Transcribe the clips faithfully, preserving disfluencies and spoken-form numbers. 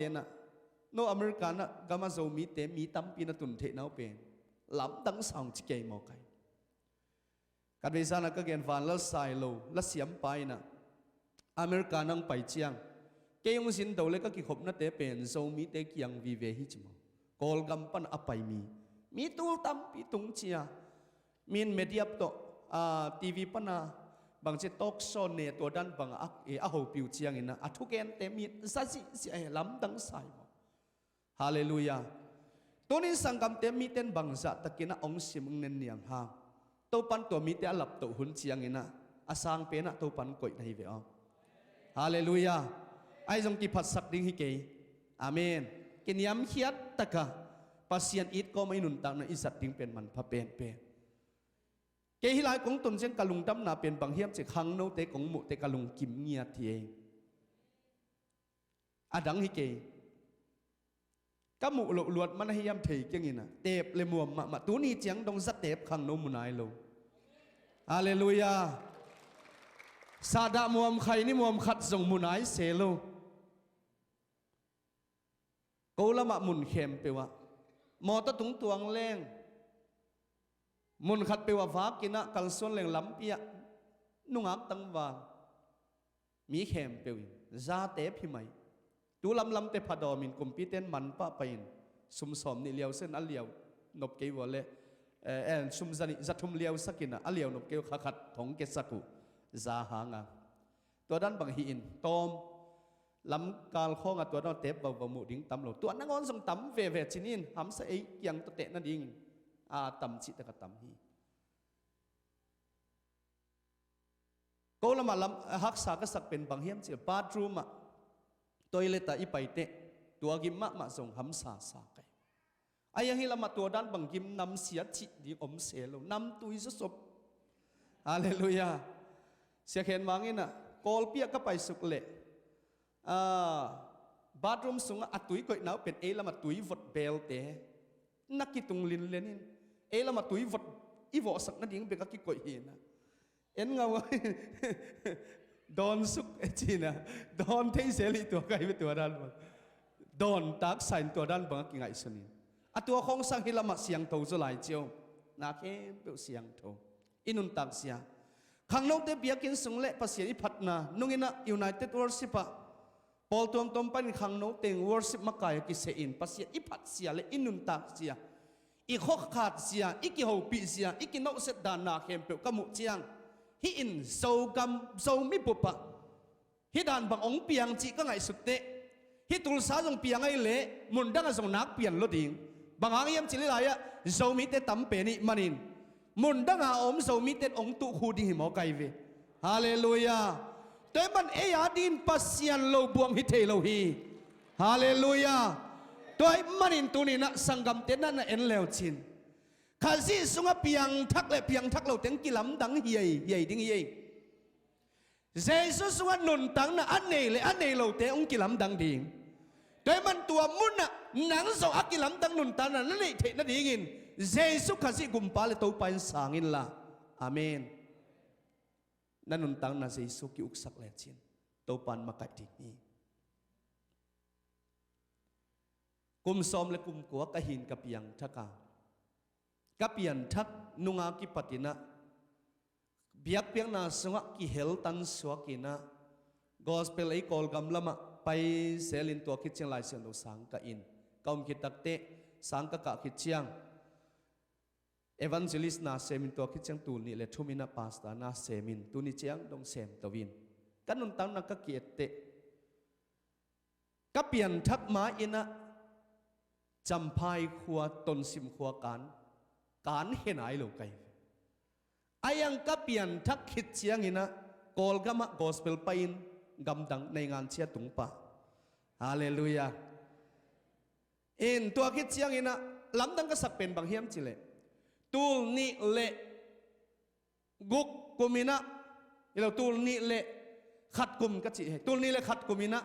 Tenah no America na gama Zomite mi tampi na tun theihna uh pen lamdang sa ung ci kei maw kai. Khatvei zana ka gen van la sai lo la siampa inah America nang pai ciang kei hong zin do le ka kikhopnate pen Zomite kiang vive hi ci maw. Kawlgam pan a pai mi mi tul tampi tung cia min media tawh, ah, T V pana bangci talk show ne tua dan bang a, eh, a hopiu ciangin a thugente mi zazihziah he lamdang sai maw. Halleluiah. Tunin sanggamte miten bangzah takin a ong sim ong nen niang hang Topan tua mite a laptoh hun ciangin a sang penah Topan koihna hi ve aw. Halleluiah. Ai zong kiphatsak ding hi kei. Amen. Kiniamkhiat taka Pasian it kawma i nuntakna i zat ding pen manpha penpen. Kei hi lai kong tun ciang ka lungdamna pen bang hiam cih khangnote kong muhte ka lungkim ngiat hi ei. A dang hi kei. Ka muh loh luat man a hiam thei kengin a teep le muam mahmah tuni ciang dong za teep khangno mu nai lo. Halleluiah. Sahdah muam khai ni muam khat zong mu nai se lo. Ko lamah mun khempeuh ah mawtaw tungtuang leng mun khatpeuh ah vakinah kalsuan leng lampi ah nungak tangval mi khempeuh in zate phimai. Tu lamlamte phadawmin kumpiten manpah pai-in sum sawm nih liausen a liau nop kei uh a le, eh, eh, sum zanih zathum liausakinah a liau nop kei uh kha khat thong kesak uh za hanga. Tua dan bang hi-in tawm lamkal khawngah tua dan tep vauva muh ding tam lo. Tua nangawn zong tam veve cinin hamsa ei kiang tawteh nadingin a tam cihtak a tam hi. Ko lamah lam, haksa ka sak pen bang hiam cih bathroom ah toilet ah i paiteh tua gim mahmah zong hamsa sa kai. A hiang hi lamah tua dan bang gim namsia cih ding om se lo namtui zawsop. Halleluiah. Sia Khen Mang inah Kawlpi ah ka paisuk leh, ah, bathroom sungah a tui koihna uh pen ei lamah tui vot belte na kitung linlen in ei lamah tui vot i vawhsak nading bek a kikoih hinah en ngau a dawn suk e cina dawn thei zel hi tua kai ve tua dan bang dawn taksa in tua dan bang a kingaihsun in a tua khawngsang hi lamah siangtho zaw lai cio. Na khempeuh siangtho i nuntak sia. Khangnote biakinn sung le Pasian i phatna nunginah United Worship ah pawl tuamtuam panin khangno teng worship makai a kiseh in Pasian i phat sia le i nuntak sia, i khawkhat sia, i kihopih sia, i kinohset dan na khempeuh ka muh ciang hih in Zogam Zomi bupah hih dan bang ong piang cih ka ngaihsutteh hih Tulsa zong piang ahi leh mundangah zong nak pian lo ding. Bang hang hiam cih leh lai-ah Zomite tam pen ih manin mundanga a om Zomite ong tuh khu ding hi maw kai ve. Halleluiah. Tua ih man ei a din Pasian lo buang hi thei lo hi. Halleluiah. Tua ih manin tuninah sanggamte na na en leucin Khazih sungah piangthak le piangthak lo teng kilamdang hiai hiai ding hi ei. Jesu sungah nuntakna a nei le a nei lote hong kilamdang ding. Tua ih man tua munah nang zong a kilamdang nuntakna na neih theih nadingin Jesu Khazih gumpa le Topa in sang inla. Amen. Na nuntakna Jesu ki-uksak lecin Topa in makaih ding hi. Kum sawm le kum kua ka hin ka piangthak a ka pianthak nunga kipatinah biakpiakna sungah kihel tansuakinah gospel ei Kawlgam lamah pai selin tua khit ciang Lai Siangtho sang ka in ka um khit takteh sang ka kah khit ciang evangelist na semin tua khit ciang tul nih le thuminah pastor na semin tuni ciang dong semto in ka nuntakna ka ki-etteh ka pianthak ma innah Champhai khua Tonsim khua kan kan he nai lo kai. A iang ka pianthak khit cianginah Kawlgamah gospel pai-in gamdang nei ngan cia tung pah. Halleluiah. In tua khit cianginah lamdang ka sak pen bang hiam cileh tul nih le guk kuminah i lo tul nih le khat kum ka cih he tul nih le khat kuminah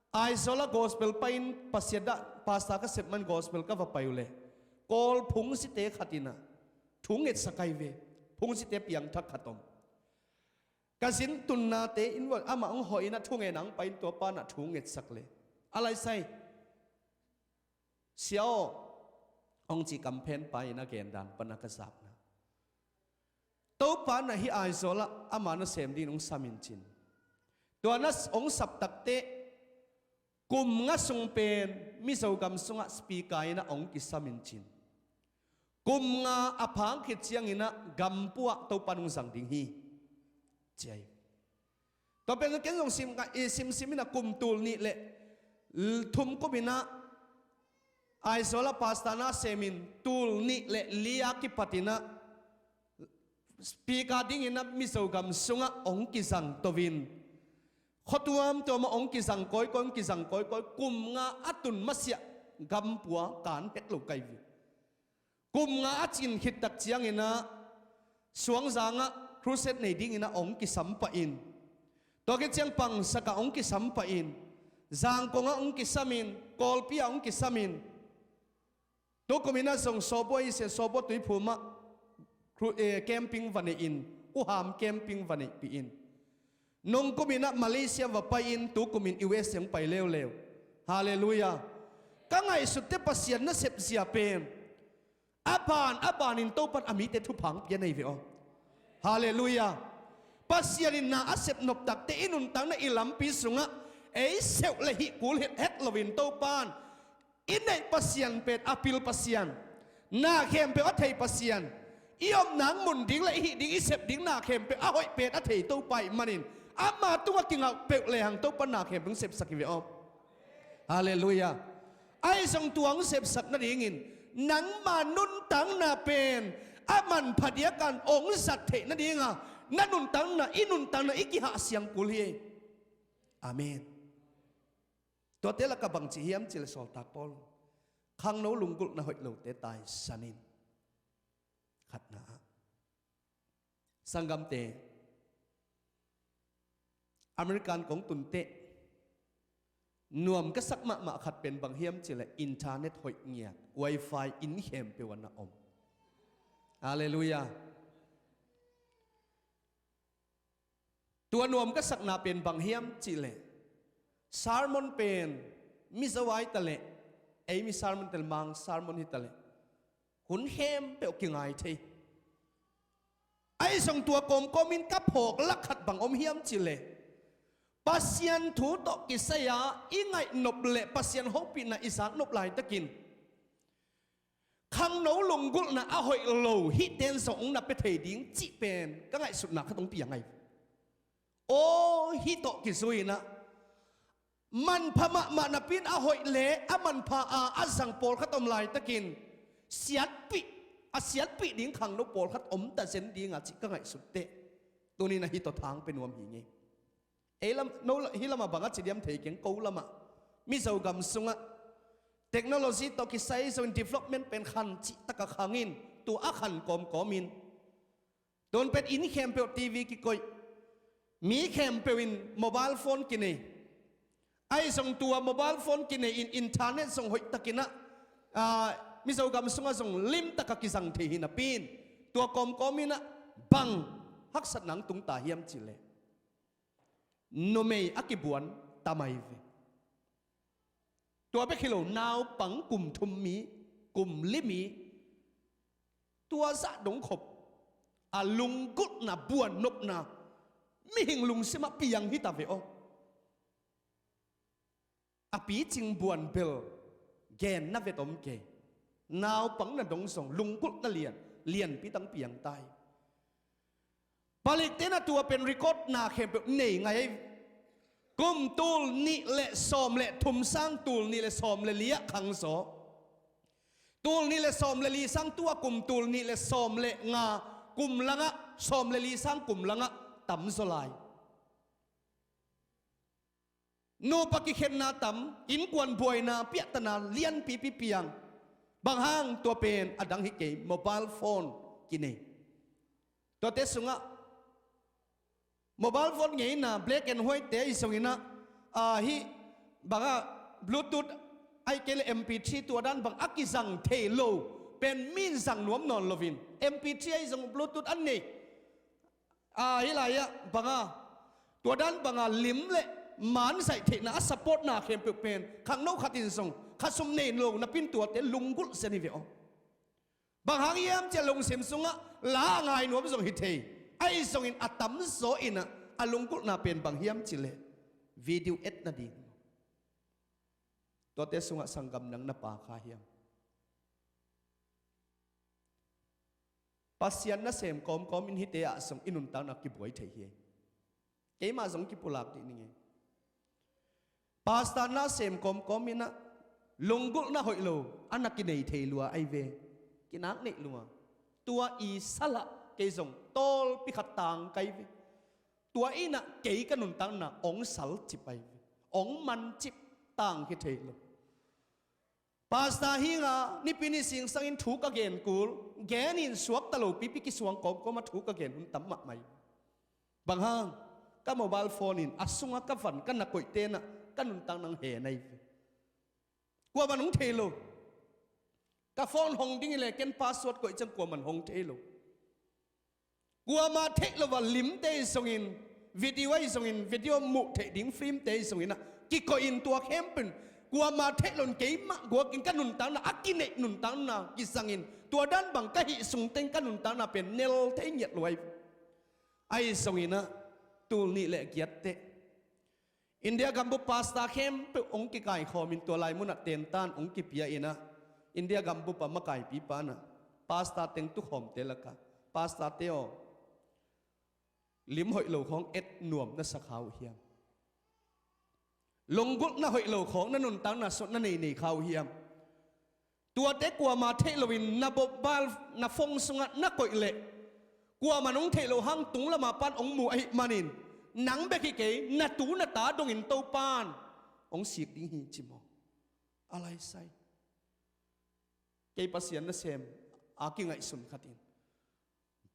Aizawl a gospel pai-in Pasian dah pastor ka sep man gospel ka va pai uh le Kawl phungsite khatinah thu ngetsak ai ve. Phungsite piangthak khat om ka zin tunnate in amah hong hawh inah thu ngen ang pai-in tua panah thu ngetsak le A laisai, Sia aw, hong ci kamphenpa in a gendan pana ka zakna. Topa na hi Aizawlah ama na sem dingin hong samin cin. Tua na hong saptakte kum nga sung pen Mizo gam sungah speaker in a hong kisamin cin. Kum nga a phang khit ciangin a gampuah Topa nung zang ding hi. Ciai. Tua pen ken zong sim, i simsim in a kum tul nih le thum kum in a Aizawlah pastor na semin tul nih le li a kipat in a speaker dingin a Mizo gam sungah hong kizang tovin. Khuatuam tuam ah hong kizang kawikawi, hong kizang kawikawi, kum nga a tun masiah gampua kan het lo kai vi. Kum nga a cin khit tak ciangin a Suangzang ah crusade nei dingin a hong kisam pah in. Tua khit ciang Pangsak ah hong kisam pah in. Zangkong ah hong kisam in, Kawlpi ah hong kisam in. Tukum in a zong Sawbua i sia Sawbua tuiphum ah camping va nei in, uham camping va neihpih in. Nungkum in a Malaysia va pai in, tukum in U S A hong pai leuleu. Halleluiah. Ka ngaihsutte Pasian na sepzia pen a ban a banin Topan a mite thupha hong pia nei ve aw. Halleluiah. Pasian in na a sep noptakte i nuntakna i lampi sungah ei seuh le hih kul het het loin Topan i neih Pasian pen a pil Pasian, na khempeuh a thei Pasian, i omna mun ding le i hih ding i sep ding na khempeuh a hoih pen a thei Topa ih manin ama tungah kingauh peuh lehang Topa na khempeuh hong sepsak hi ve aw. Halleluiah. Ahi zong tua hong sepsak nadingin nangma nuntakna pen a manpha diakan hong zat theih nadinga na nuntakna, i nuntakna i kihahsiang kul hi. Amen. Tuate lakah bangci hiam cih le sawltak Paul, khangno lunggulhna hoih lote taisan in. Khatna ah, sanggamte, American kong tunteh nuam ka sak mahmah khat pen bang hiam cih le internet hoih ngiat, wifi inn khempeuh a na om. Halleluiah. Tua nuam ka sakna pen bang hiam cih le sermon pen Mizo ai ta le, ei mi sermon tel Mang sermon hi ta le, hun khempeuh kingai thei. Ahi zong tua kawmkawm in ka phawk lak khat bang om hiam cih le Pasian thu tawh kisai-a i ngaih nop le Pasian hopihna i zak nop laitakin khangno lunggulhna a hoih lo hih ten zong hong na pia thei ding cih pen ka ngaihsutna khat hong piang ahi. Aw, hih tawh kizui in a manpha mahmah napi in a hoih le a manpha a a zang pawlkhat om laitakin siatpih, a siatpih ding khangno pawlkhat om ta zen dinga cih ka ngaihsut teh tuni-in a hih tawh thang pia nuam hi ngei. Ei lam, no, hih lamah bang a ci diam thei keng, ko lamah Mizo gam sungah technology tawh kisai zongin development pen khan cihtaka khangin tua a khan kawmkawmin tun pen inn khempeuh T V kikoih, mi khempeuh in mobile phone kinei. Ahi zong tua mobile phone kinei in internet zong hoihtakin a, a, Mizo gam sungah zong limtaka kizang thei hi napi in tua kawmkawmin a bang haksatna hong tung ta hiam cih le numei a kibuan tam ahi ve. Tua bek hi lo, naupang kum thum mi, kum li mi, tua zah dong khop a lunggulhna buannopna mihing lungsimah piang hi ta ve aw. A picing buan bel genna vet om kei. Naupang na dong zong lunggulhna lian, lianpi tang piang ta hi. Palikte na tua pen record na khempeuh nei ngai. Kum tul nih le sawm le thum sang tul nih le sawm le li ah khang zaw. Tul nih le sawm le li sang tua kum tul nih le sawm le nga kum langah, sawm le li sang kum langah tam zaw lai. Nupa kikhenna tam, innkuan buaina, piahtana lianpipi piang. Bang hang? Tua pen a dang hi kei, mobile phone kinei. Tuate sungah mobile phone ngeina black and white te i zongin a, a, hih bangah Bluetooth ahih kei le M P three tua dan bang a kizang thei lo pen mi in zang nuam nawn loin M P three ahi zong Bluetooth an nei. A, hih lai-ah banga tua dan banga lim le man zaih theihna a supportna khempeuh pen khangno khat in zong kha sum nei lo napi-in tuate lunggulh zen hi ve aw. Bang hang hiam cih leh lungsim sungah la a ngai nuam zong hi thei. Ahi zongin a tamzaw in ah a lunggulhna pen bang hiam cih leh video et nading. Tuate sungah sanggam nang na pha kha hiam? Pasian nasem kawmkawm in hihte ah zong i nuntakna kibuai thei hi. Keimah zong kipulak dih ning ei. Pastor nasem kawmkawm in ah lunggulhna hoih lo a na kinei thei lua ahi ve. Kinak neih lua. Tua i sal ah kei zong tawlpi khat tang ka hi ve. Tua in ah kei ka nuntakna hong salcip ahi ve. Hong mancip, tang hi thei lo. Pastor hi-in ah nipi ni singsangin thu ka gen kul, gen in suakta lo pipi kisuang kawmkawm a thu ka gen hun tam mahmah hi. Bang hang, ka mobile phone in a sungah ka van ka na koihte in ah ka nuntakna hong hen ahi ve. Kuamah in hong thei lo. Ka phone hong ding hi leh ken password koih ciang kuamah in hong thei lo. Kuamah theih lo a limte hi zongin, video ahi zongin, video muh theih ding filmte hi zongin ah kikoih in tua khempeuh in kuamah theih loin keimah guakin ka nuntakna a kineih nuntakna kisangin tua dan bang ka hih sung teng ka nuntakna pen nel thei ngiat lo ahi. Ahi zongin ah tul nih le giat teh India gambup pastor khempeuh hong kikaikhawm in tua lai munah tentan hong kipia in ah, India gambup a makaipipa in ah pastor teng tukhawmte lakah, "Pastorte aw, lim hoih lo khawng et nuam na sa kha uh hiam? Lunggulhna hoih lo khawng na nuntakna sungah na nei nei kha uh hiam? Tuate kuamah theih loin na mobile, na phone sungah na koih leh kuamah in hong theih loh hang tung lamah pan hong mu ahih manin nang bek hi kei, na tu na ta dongin Topan hong sik ding hi," ci maw? A laisai. Kei Pasian nasem a kingaihsun khat in,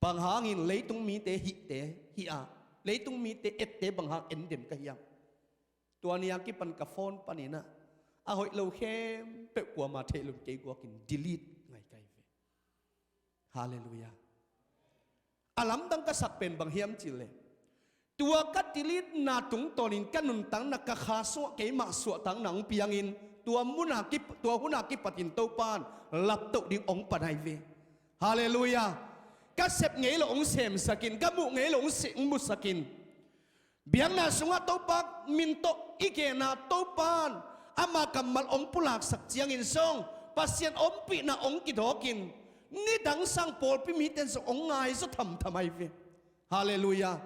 bang hangin leitung mite hihte hih a, leitung mite ette bang hang en den ka hiam? Tua ni a kipan ka phone panin ah a hoih lo khempeuh kuamah theih loin kei guakin delete ngai ka hi ve. Halleluiah. A lamdang ka sak pen bang hiam cih leh, tua ka delete na tungtawnin ka nuntakna ka kha sungah keimah suahtakna hong piangin tua mun a kip-, tua hun a kipatin Topan laptoh ding hong pan ahi ve. Halleluiah. Ka sep ngei loh hong semsakin, ka muh ngei loh hong se-, hong musakin. Biakna sungah Topa min tawh i gen a, Topan ama kammal hong pulaksak ciangin zong Pasian ompihna hong kidawkin, nidang sang pawlpi mite in zong hong ngai zaw thamtham ahi ve. Halleluiah.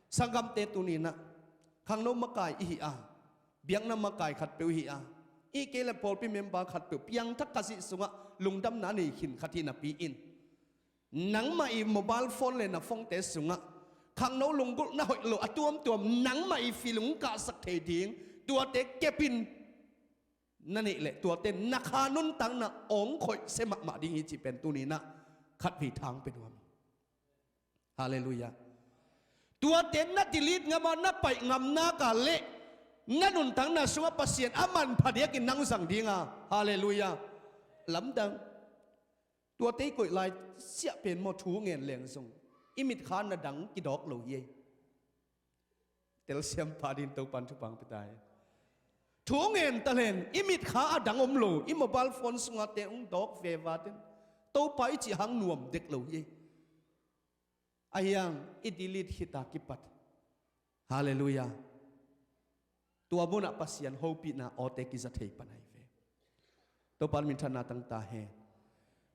Sanggamte, tuni-in ah khangno makai i hi a, biakna makai khatpeuh i hi a, i kei le pawlpi member khatpeuh piangthak Khazih sungah lungdamna nei khin khat hi napi-in, nangmah i mobile phone le na phone-te sungah khangno lunggulhna hoih lo a tuamtuam nangmah i feeling hong kahsak thei ding tuate kepin na neih leh tuate na kha nuntakna hong khoihsia mahmah ding hi cih pen tuni-in ah khatvei thang pia nuam hi. Halleluiah. Tuate na delete ngam a, na paih ngam nak leh na nuntakna sungah Pasian a manpha diakin nang zang ding a. Halleluiah. Lamdang. Tuate i koih lai siah pen maw, thu ngen leng zong i mitkha a dang kidawk lo hi ei. Telsiam pah dingin Topan thupha hong pia ta hen. Thu ngen ta leng i mitkha a dang om lo, i mobile phone sungah te hong dawk veve ten Topa i cih hang nuam dek lo hi ei. Ahi hang i delete khit a kipat, halleluiah, tua munah Pasian hopihna awte kiza thei pan ahi ve. Topan minthanna tang ta hen.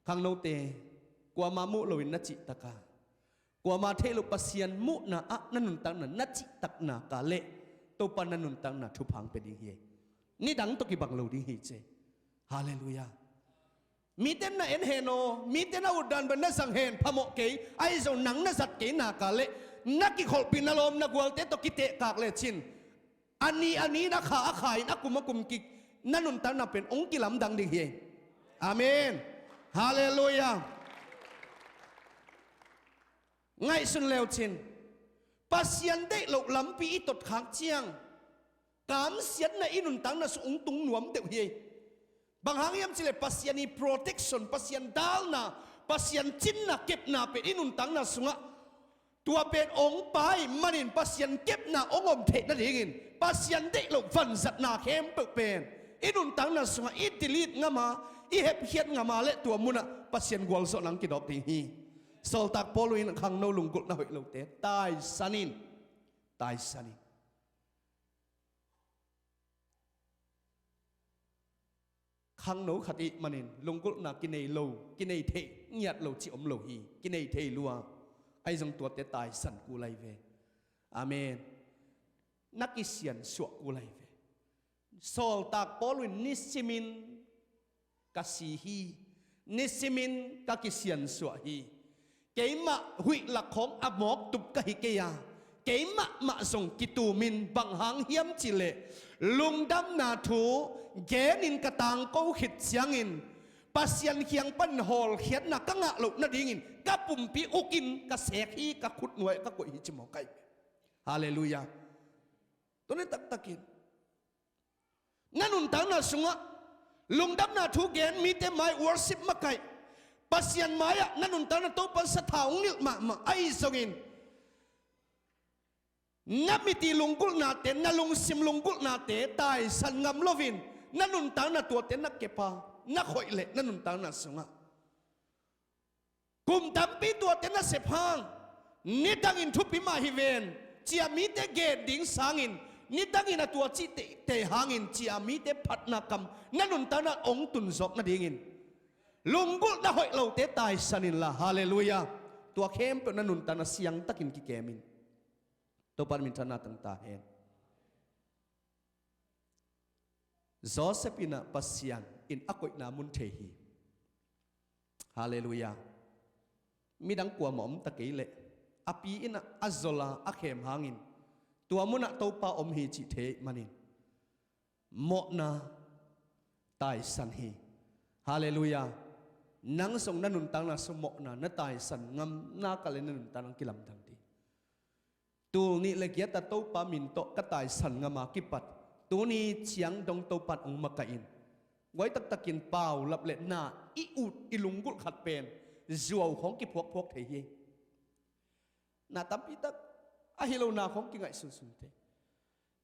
Khangnote, kuamah muh loin na cihtak a, kuamah theih loh Pasian muhna ah na nuntakna na cihtak nak leh Topan na nuntakna thupha hong pia ding hi ei. Nidang tawh kibang lo ding hi ci ei. Halleluiah. Mite in na en hen aw, mite in a utdan bang na zang hen, phamawh kei, ahi zong nang na zat kei nak leh na kikholhpih na lawm na gualte tawh kitehkak lecin a ni a ni in, a kha a kha in, a kum a kum kik na nuntakna pen hong kilamdang ding hi ei. Amen. Halleluiah. Ngaihsun leu cin, Pasian deih loh lampi i tot khak ciang kamsiatna i nuntakna sung hong tung nuam deuh hi ei. Bang hang hiam cih leh Pasian i protection, Pasian dalna, Pasian cinna, kepna pen i nuntakna sungah Tua pen hong pai manin Pasian kepna hong om theih nadingin Pasian deih loh vanzatna khempeuh pen i nuntakna sungah i delete ngam a, i hepkhiat ngam a leh tua munah Pasian gualzawhna hong kidawk ding hi. Sawltak Paul in khangno lunggulhna hoih lote taisan in, taisan in. Khangno khat i hih manin lunggulhna kinei lo, kinei theih ngiat lo cih om lo hi. Kinei thei lua. Ahi zong tuate taisan kul ahi ve. Amen. Na kisiansuah kul ahi ve. Sawltak Paul in nisimin ka si hi. Nisimin ka kisiansuah hi. Keimah huih lak khawng a mawktup ka hi kei a, keimah mah zong kitumin, bang hang hiam cihleh lungdamna thu genin ka tangko khit ciangin Pasian kiang pan hawlkhiatna ka ngah loh nadingin ka pumpi ukin ka sek hi, ka khutnuai ka koih hi ci mawk ahi. Halleluiah. Tuni taktakin na nuntakna sungah lungdamna thu gen, mite mai worship makaih, Pasian mai-ah na nuntakna Topan sathau hong nilh mahmah ahi zongin na miti lunggulhnate, na lungsim lunggulhnate taisan ngam loin na nuntakna tuate na kep a, na khoih leh na nuntakna sungah kum tampi tuate na sep hang, nidangin thupi mah hi ven, ci-a mite gen ding sangin, nidangin a tua cih teitei hangin, ci-a mite phatna kam na nuntakna hong tunzawk nadingin lunggulhna hoih lote taisan inla. Halleluiah. Tua khempeuh na nuntakna siangtakin kikem in. Topan minthanna tang ta hen. Joseph in ah Pasian in a koihna mun thei hi. Halleluiah. Midang kuamah om ta kei leh a pi in ah a zol a, a khem hangin tua munah Topa om hi cih thei manin mawhna taisan hi. Halleluiah. Nang zong na nuntakna sung mawhna na taisan ngam nak leh na nuntakna kilamdang ding. Tul nih le giat a Topa min tawh ka taisan ngam a kipat tuni ciang dong Topan hong makaih in. Guai taktakin paulap le na i ut i lunggulh khat pen zuau khawng kiphuakphuak thei hi. Na tampi tak ahi lo na khawng kingaihsunsun thei.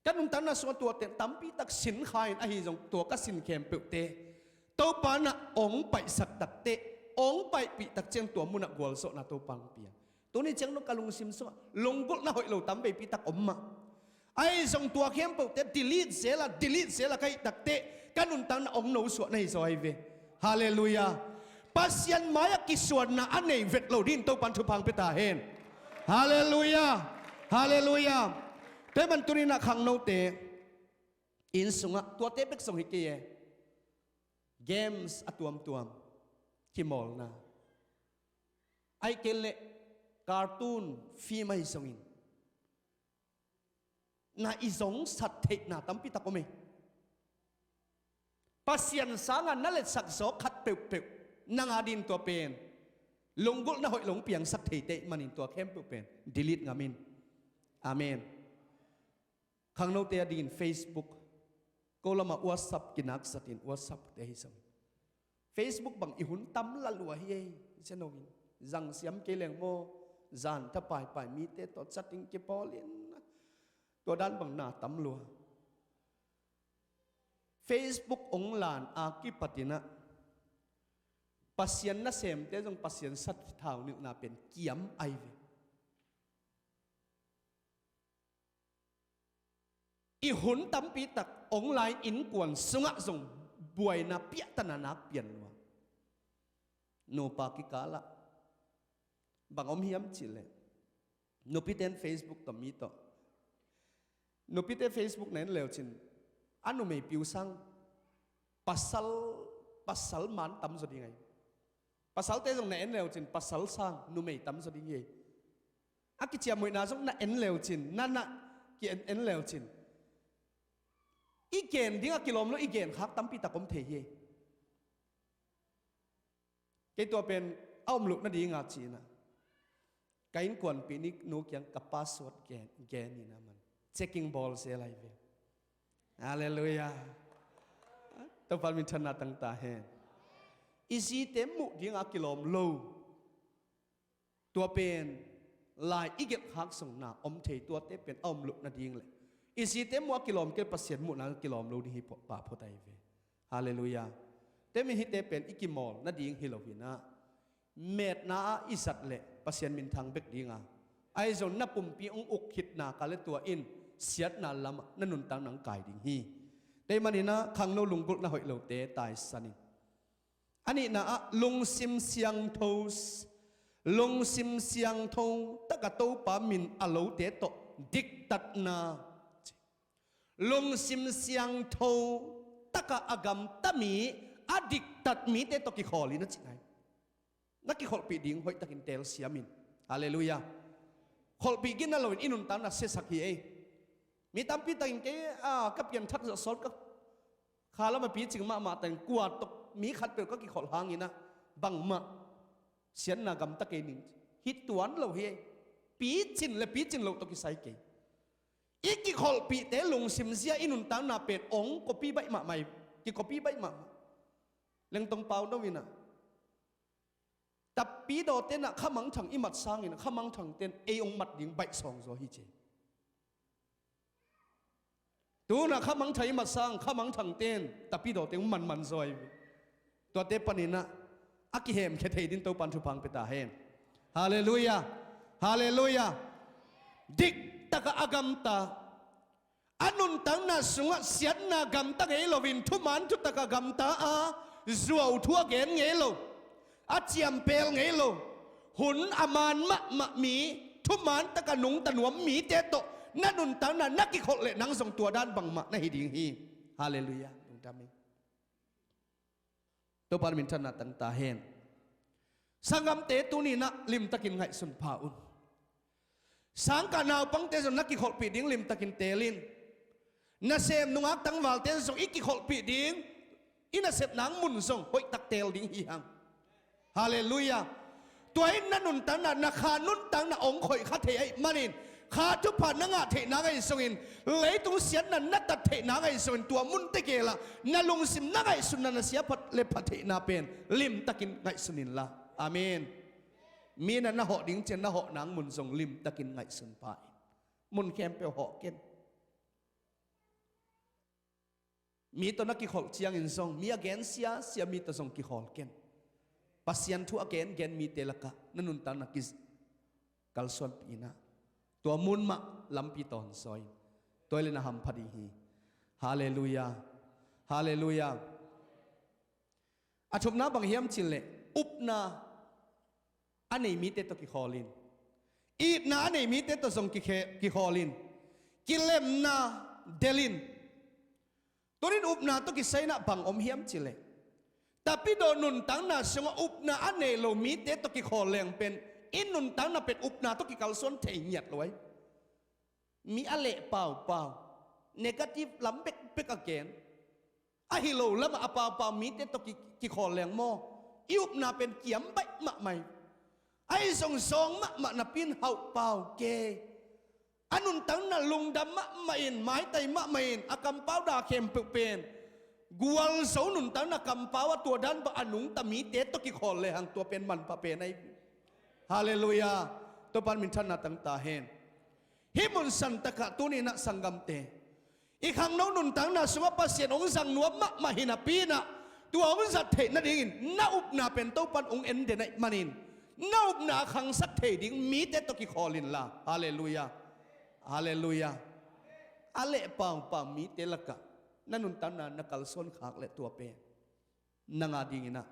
Ka nuntakna sungah tuate tampi tak sin kha in, ahi zong tua ka sin khempeuhte Topa in ah hong paihsak tak teh, hong paihpih tak ciang tua munah gualzawhna Topa hong pia. Tuni ciang dong ka lungsim sungah lunggulhna hoih lo tam veipi tak om mah. Ahi zong tua khempeuhte delete zel a, delete zel a ka hih tak teh ka nuntakna hong nosuah na hi zaw ahi ve. Halleluiah. Pasian mai-ah kisuanna a nei vet lo dingin Topan thupha hong pia ta hen. Halleluiah. Halleluiah. Tua ahih man tuni in ah khangnote inn sungah tuate bek zong hi kei e. Games a tuamtuam, kimawlna, ahih kei leh cartoon film ahi zongin na i zongsat theihna tampi tak om e. Pasian sanga na letsak zaw khat peuhpeuh nang a dingin tua pen lunggulhna hoih lo hong piangsak theite ahih manin tua khempeuh pen delete ngam in. Amen. Khangnote a dingin Facebook, ko lamah WhatsApp kinaksatin, WhatsApp te ahi zong Facebook bang i hun tam la lua hi ei. Sia no in zang siam kei leng maw, zan tha paipai mite tawh chatting kipawlin, tua dan bang na tam lua. Facebook hong lan a kipatin ah Pasian nasemte zong Pasian sathau nilhna pen kiam ahi ve. I hun tampi tak hong lai, innkuan sungah zong buaina piahtana nak pian lua. Nupa kikalah bang om hiam cihleh, nupite in Facebook tawh, mi tawh, nupite Facebook na en leucin a numei piu sang pasal, pasal man tam zaw ding ahi. Pasalte zong na en leucin pasal sang numei tam zaw ding hi. A kiciamhoihna zong na en leucin, na na ki en, en leucin i gen ding a kilawm lo, i gen khak tampi tak om thei hi. Kei tua pen a om loh nadinga ci-in ah ka innkuanpih nih nu kiang ka password gen, gen in ah man checking bawl zel ahi ve. Halleluiah. Topa minthanna tang ta hen. I zite muh dinga kilawm lo. Tua pen lai i gelhkhak zongna om thei, tuate pen a om loh nading le i zite muh a kilawm kei, Pasian muhna kilawm lo ding hi pah phot ahi ve. Halleluiah. Tua min hihte pen i kimawl nading hi lo hi-in ah, metna ah i zat leh Pasian minthang bek ding a, ahi zong na pumpi hong uk khitna kal le tua in siatna lamah na nuntakna hong kai ding hi. Tua ahih manin ah khangno lunggulhna hoih lote taisan in. A nihna ah lungsim siangtho, lungsim siangtho taka Topa min a lote tawh diktatna. Lungsim siangtho taka a gamta mi, a diktat mite tawh kikhawl in a cih nai. Na kikholhpih ding hoihtakin telsiam in. Halleluiah. Kholhpih gina loin i nuntakna siasak hi ei. Mi tampi takin kei a ka pianthak zawh sawt ka kha lam a picing mahmah takin kua tawh mi khatpeuh ka kikholh hangin ah bangmah siatna gamta kei ning. Hi tuan lo hi ei. Picin le picin loh tawh kisai kei. I kikholhpihte lungsim zia i nuntakna pen hong kopi baih mahmah hi. Kikopi baih mahmah. Lengtong Pau no in ah, tapidawte in ah kha mangthang i mat sangin kha mangthangte in ei hong mat ding baih sawng zaw hi ci. Tu-in ah kha mangthang i mat sang kha mangthangte in tapidawte hong manman zaw hi. Tuate panin ah a kihemkhia thei dingin Topan thupha hong pia ta hen. Halleluiah. Halleluiah. Diktaka a gamta, a nuntakna sungah siatna gamta ngei loin thuman thutak a gamta a, zuau thu a gen ngei lo, a ciampel ngei lo, hun a man mahmah mi, thuman taka nungta nuam mite tawh na nuntakna na kikholh leh nang zong tua dan bangmah na hi ding hi. Halleluiah. Lungdam hi. Topa minthanna tang ta hen. Sanggamte, tuni-in ah limtakin ngaihsun pha un. Sangkah naupangte zong na kikholhpih ding limtakin teel in. Nasem nungak tangvalte zong i kikholhpih ding, i nasepna mun zong hoihtak teel ding hi hang. Halleluiah. Tua in na nuntakna, na kha nuntakna hong khoih kha thei ahih manin, kha thupha na ngah theih nang ahi zongin, leitung siatna na tat theih nang ahi zongin, tua mun tegel ah na lungsim, na ngaihsutna, na sia phat le pha theihna pen limtakin ngaihsun inla. Amen. Mi in ah na hawh ding ciang na hawh nang mun zong limtakin ngaihsun pha in. Mun khempeuh hawh ken. Mi tawh na kikholh ciangin zong, mi a gensia sia mi tawh zong kikhawl ken. Pasian thu a gengen mite lakah na nuntakna kikalsuanpih in ah, tua mun mah lampi tawn zaw in. Tua hi leh na hampha ding hi. Halleluiah. Halleluiah. A thumna bang hiam cih leh, upna a nei mite tawh kikhawl in. Itna a nei mite tawh zong kikhe-, kikhawl in. Kilemna delh in. Tuni-in upna tawh kisai-in ah bang om hiam cih leh, tapidaw nuntakna sungah upna a nei lo mite tawh kikhawl leng pen, i nuntakna pen upna tawh kikalsuan thei ngiat lo ahi. Mi a leh paupau, negative lam bekbek a gen, a hi lo lamah a paupau mite tawh ki-, kikhawl leng maw, i upna pen kiam baih mahmah hi. Ahi zong zawng mahmah napi in hauh pau kei. A nuntakna lungdam mahmah in, maitai mahmah in, a kampau da khempeuh pen gualzo nuntakna kampau a, tua dan bang a nungta mite tawh kikhawl lehang tua pen manpha pen ahi. Halleluiah. Topan minthanna tang ta hen. Hih mun santakah tuni-in ah sanggamte, i khangno nuntakna sungah Pasian hong zang nuam mahmah hi napi-in ah, tua hong zat theih nadingin na upna pen Topan hong en den ahih manin, na upna a khangsak thei ding mite tawh kikhawl inla. Halleluiah. Halleluiah. A leh paupau mite lakah na nuntakna na kalsuan khak leh tua pen nang a dingin ah,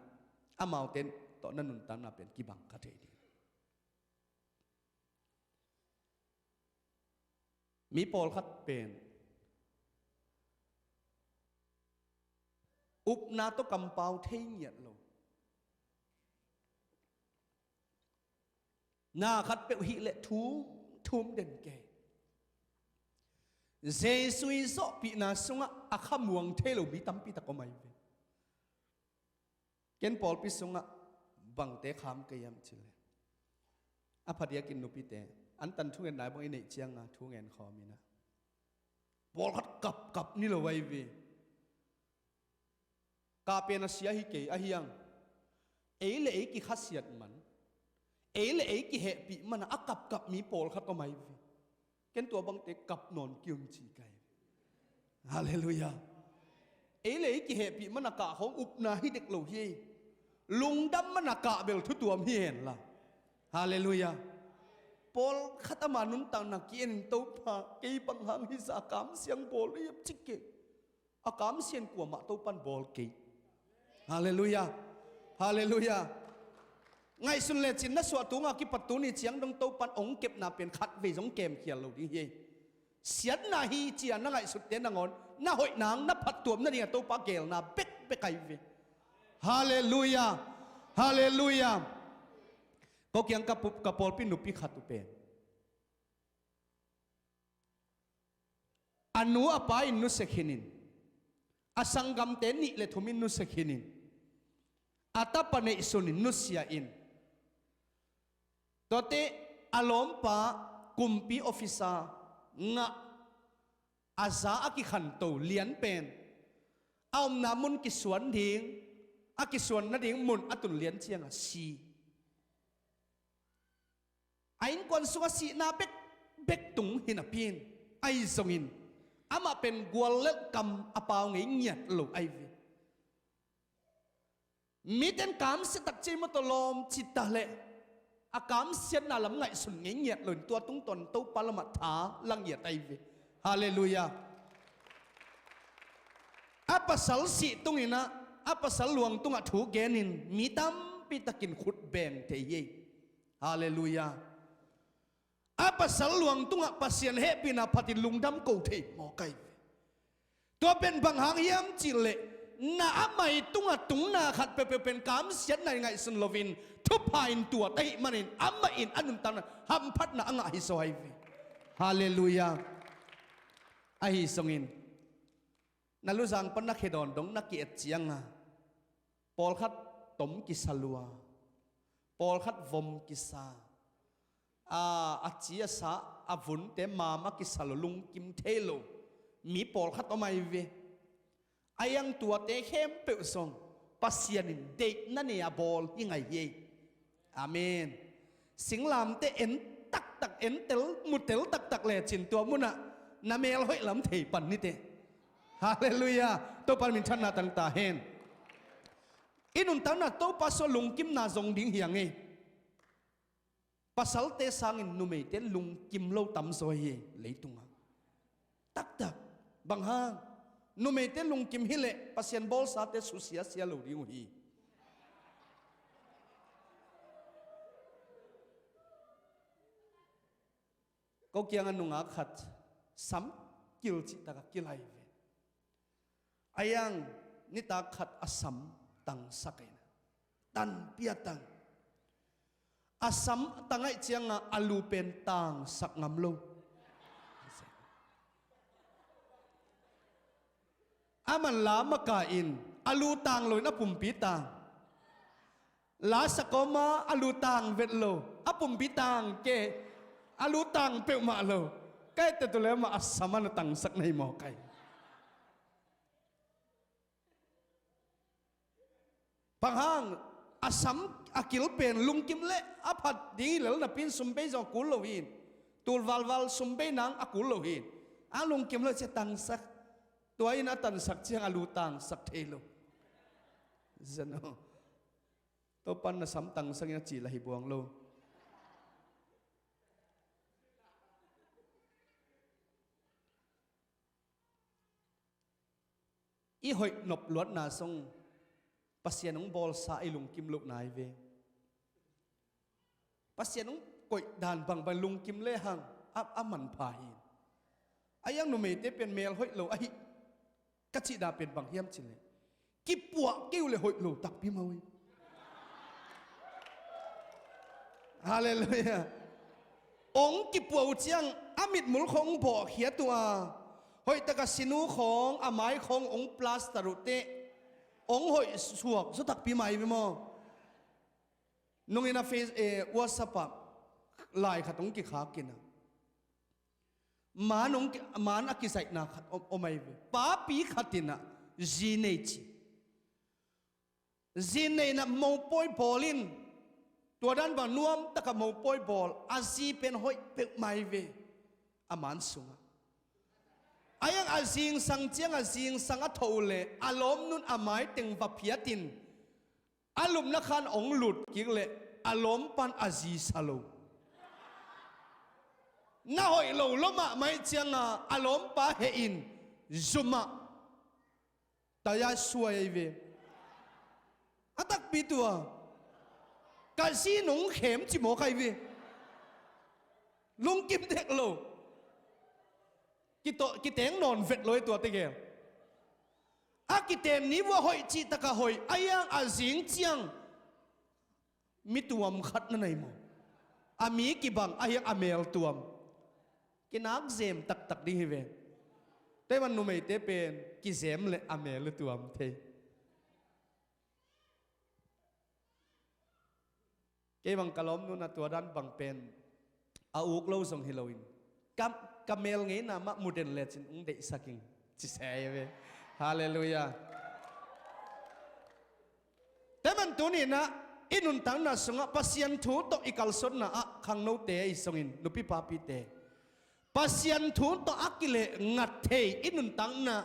amaute tawh na nuntakna pen kibang kha thei ding. Mi pawlkhat pen upna tawh kampau thei ngiat lo. Na khatpeuh hih leh thum, thum den kei. Jesu i zawhpihna sungah a khamuang thei lo mi tampi tak om ahi ve. Ken pawlpi sungah bangte kham ka hiam cih leh, a phadiakin nupite, antan thungen lai bang i neih cianga thungen khawm in ah, pawlkhat kapkap ni lo ahi ve. Kah pen a sia hi kei, ahi hang ei le ei kikhasiat man, Ei le ei kihehpih mana a kapkap mi pawlkhat om ahi ve. Ken tua bangte kap nawn kium ci kai. Halleluiah. Ei le ei kihehpih mana kah khawng upna hi dek lo hi. Lungdam mana kah bel thutuam hi henla. Halleluiah. Pawlkhat ama nuntakna ki-en in, Topa, kei bang hang hizah kamsiang bawl hiam ci kei. A kamsian kuamah Topan bawl kei. Halleluiah. Halleluiah. Ngaihsun lecin na suah tunga kipat tuni ciang dong Topan ong kepna pen khat vei zong kemkhial lo ding hi. Siatna hi cia na ngaihsutte nangawn na hoih nang na phattuam nadinga Topa geelna bekbek ahi ve. Halleluiah. Halleluiah. Ko kiang ka pup ka pawlpi nupi khat uh pen a nu a pa in nusia khinin, a sanggamte nih le thum in nusia khinin, a tapa neihsunin nusia in, tuate a lawmpa kumpi officer ngah a za a kikhanto lian pen a omna mun kisuan ding, a kisuan nading mun a tun lian cianga si. A innkuan sungah sihna bekbek tung hi napi in, ahi zongin amah pen guallelh kam a pau ngei ngiat lo ahi ve. Miten kamsia takciang mawtaw lawm cita leh a kamsiatna lam ngaihsun ngei ngiat loin tua tungtawn Topa lamah tha la ngiat ahi ve. Halleluiah. A pasal sih tunginah a pasal luang tungah thu genin mi tampi takin khut beng thei hi. Halleluiah. A pasal luang tungah Pasian hehpihna phatin lungdam ko thei mawk ahi ve. Tua pen bang hang hiam cihleh na amah i tungah tungna khat peuhpeuh pen kamsiatna i ngaihsun loin thupha in tuat ahih manin amah in a nuntakna hamphatna a ngah hi zaw ahi ve. Halleluiah. Ahi zongin na luzang pan na khedawn dong na ki-et cianga pawlkhat tom kisa lua, pawlkhat vom kisa, a, a ci a sa a vunte mam a kisa lua, lungkim thei lo mi pawlkhat om ahi ve. A iang tuate khempeuh zong Pasian in deihna nei a bawl hi ngai hi. Amen. Singlamte en taktak, en tel, mu tel taktak lecin tua munah na mel hoih lam thei pan nite. Halleluiah. Topa minthanna tangta hen. I nuntakna Topa sua lungkimna zong ding hi ang e. Pasalte sangin numeite lungkim lo tamzaw hi leitungah. Taktak. Bang hang? Numeite lungkim hileh Pasian bawlsate susia sia lo ding uh hi. Ko kiangah nungak khat sam kil cihtakah kilai ve. A iang nitak khat a sam tangsak aina tanpia tang. A sam tangaih cianga a lu pen tangsak ngam lo. A man la maka in a lu tang loin a pumpi tang. La sakawma a lu tang vet lo, a pumpi tang ke, a lu tang peuhmah lo. Kaite tu le mah a sam a na tangsak na hi maw kai? Bang hang? A sam a kil pen lungkim le a phat ding hi lel napi in sum bei zong a kul lo hi. Tul valval sum bei nang a kul lo hi. A lungkim lo cia tangsak. Tua in a tangsak ciang a lu tangsak thei lo. Zano. Topan na sam tangsak in a ci la hi buang lo. I hoih nop luatna zong Pasian hong bawlsa i lungkim lohna hi ve. Pasian hong koih dan bangbang lungkim lehang a, a manpha hi. A iang numeite pen mel hoih lo ahi ka cihna pen bang hiam cileh kipuah kei uh le hoih lo takpi mah uh hi. Halleluiah. Ong kipuah uh ciang a mitmul khawng bawhkhiat uh a, hoihtaka sinu khawng a mai khawng ong plaster uh teh ong hoih suak zaw takpi mah hi ve maw? Nungin a face, eh, WhatsApp ah lai khat ong kikhak in a, man ong ki-, man a kizaihna khat om, om ahi ve. Papi khat in a zi nei ci. Zi nei in a mopawi bawl in Tua dan bang nuam taka mopawi bawl, a zi pen hoih peuhmah hi ve. A man sungah a iang a zingsang ciang a zingsang a tho uh leh a lawmnun a maiteng va phiatin a lupna khan hong lut kik leh a lawmpan a zi sa lo. Na hoih lo lua mahmah ih cianga a lawmpa hehin zumah taya suai ahi ve. A takpi tua ka zi nung khem ci mawk ahi ve. Lungkim dek lo. Kitawh kiteng nawn vet lo hi tua tegel. A kitem ni vua hoih cih taka hoih a iang a zing ciang mi tuam khat na nei maw? A mi kibang a hiang a mel tuam. Kinak zem taktak ding hi ve. Taiwan numeite pen kizem le a mel le tuam thei. Kei bang ka lawmnun a tua dan bang pen a uk lo zong hi loin ka, ka mel ngeina mah mu den lecin ung deihsak ing ci se hi ve. Halleluiah. Teman tuninah i nuntakna sungah Pasian thu tawh i kalsuanna ah khangnote ahi songin nupi papite, Pasian thu tawh a kileh ngat thei i nuntakna,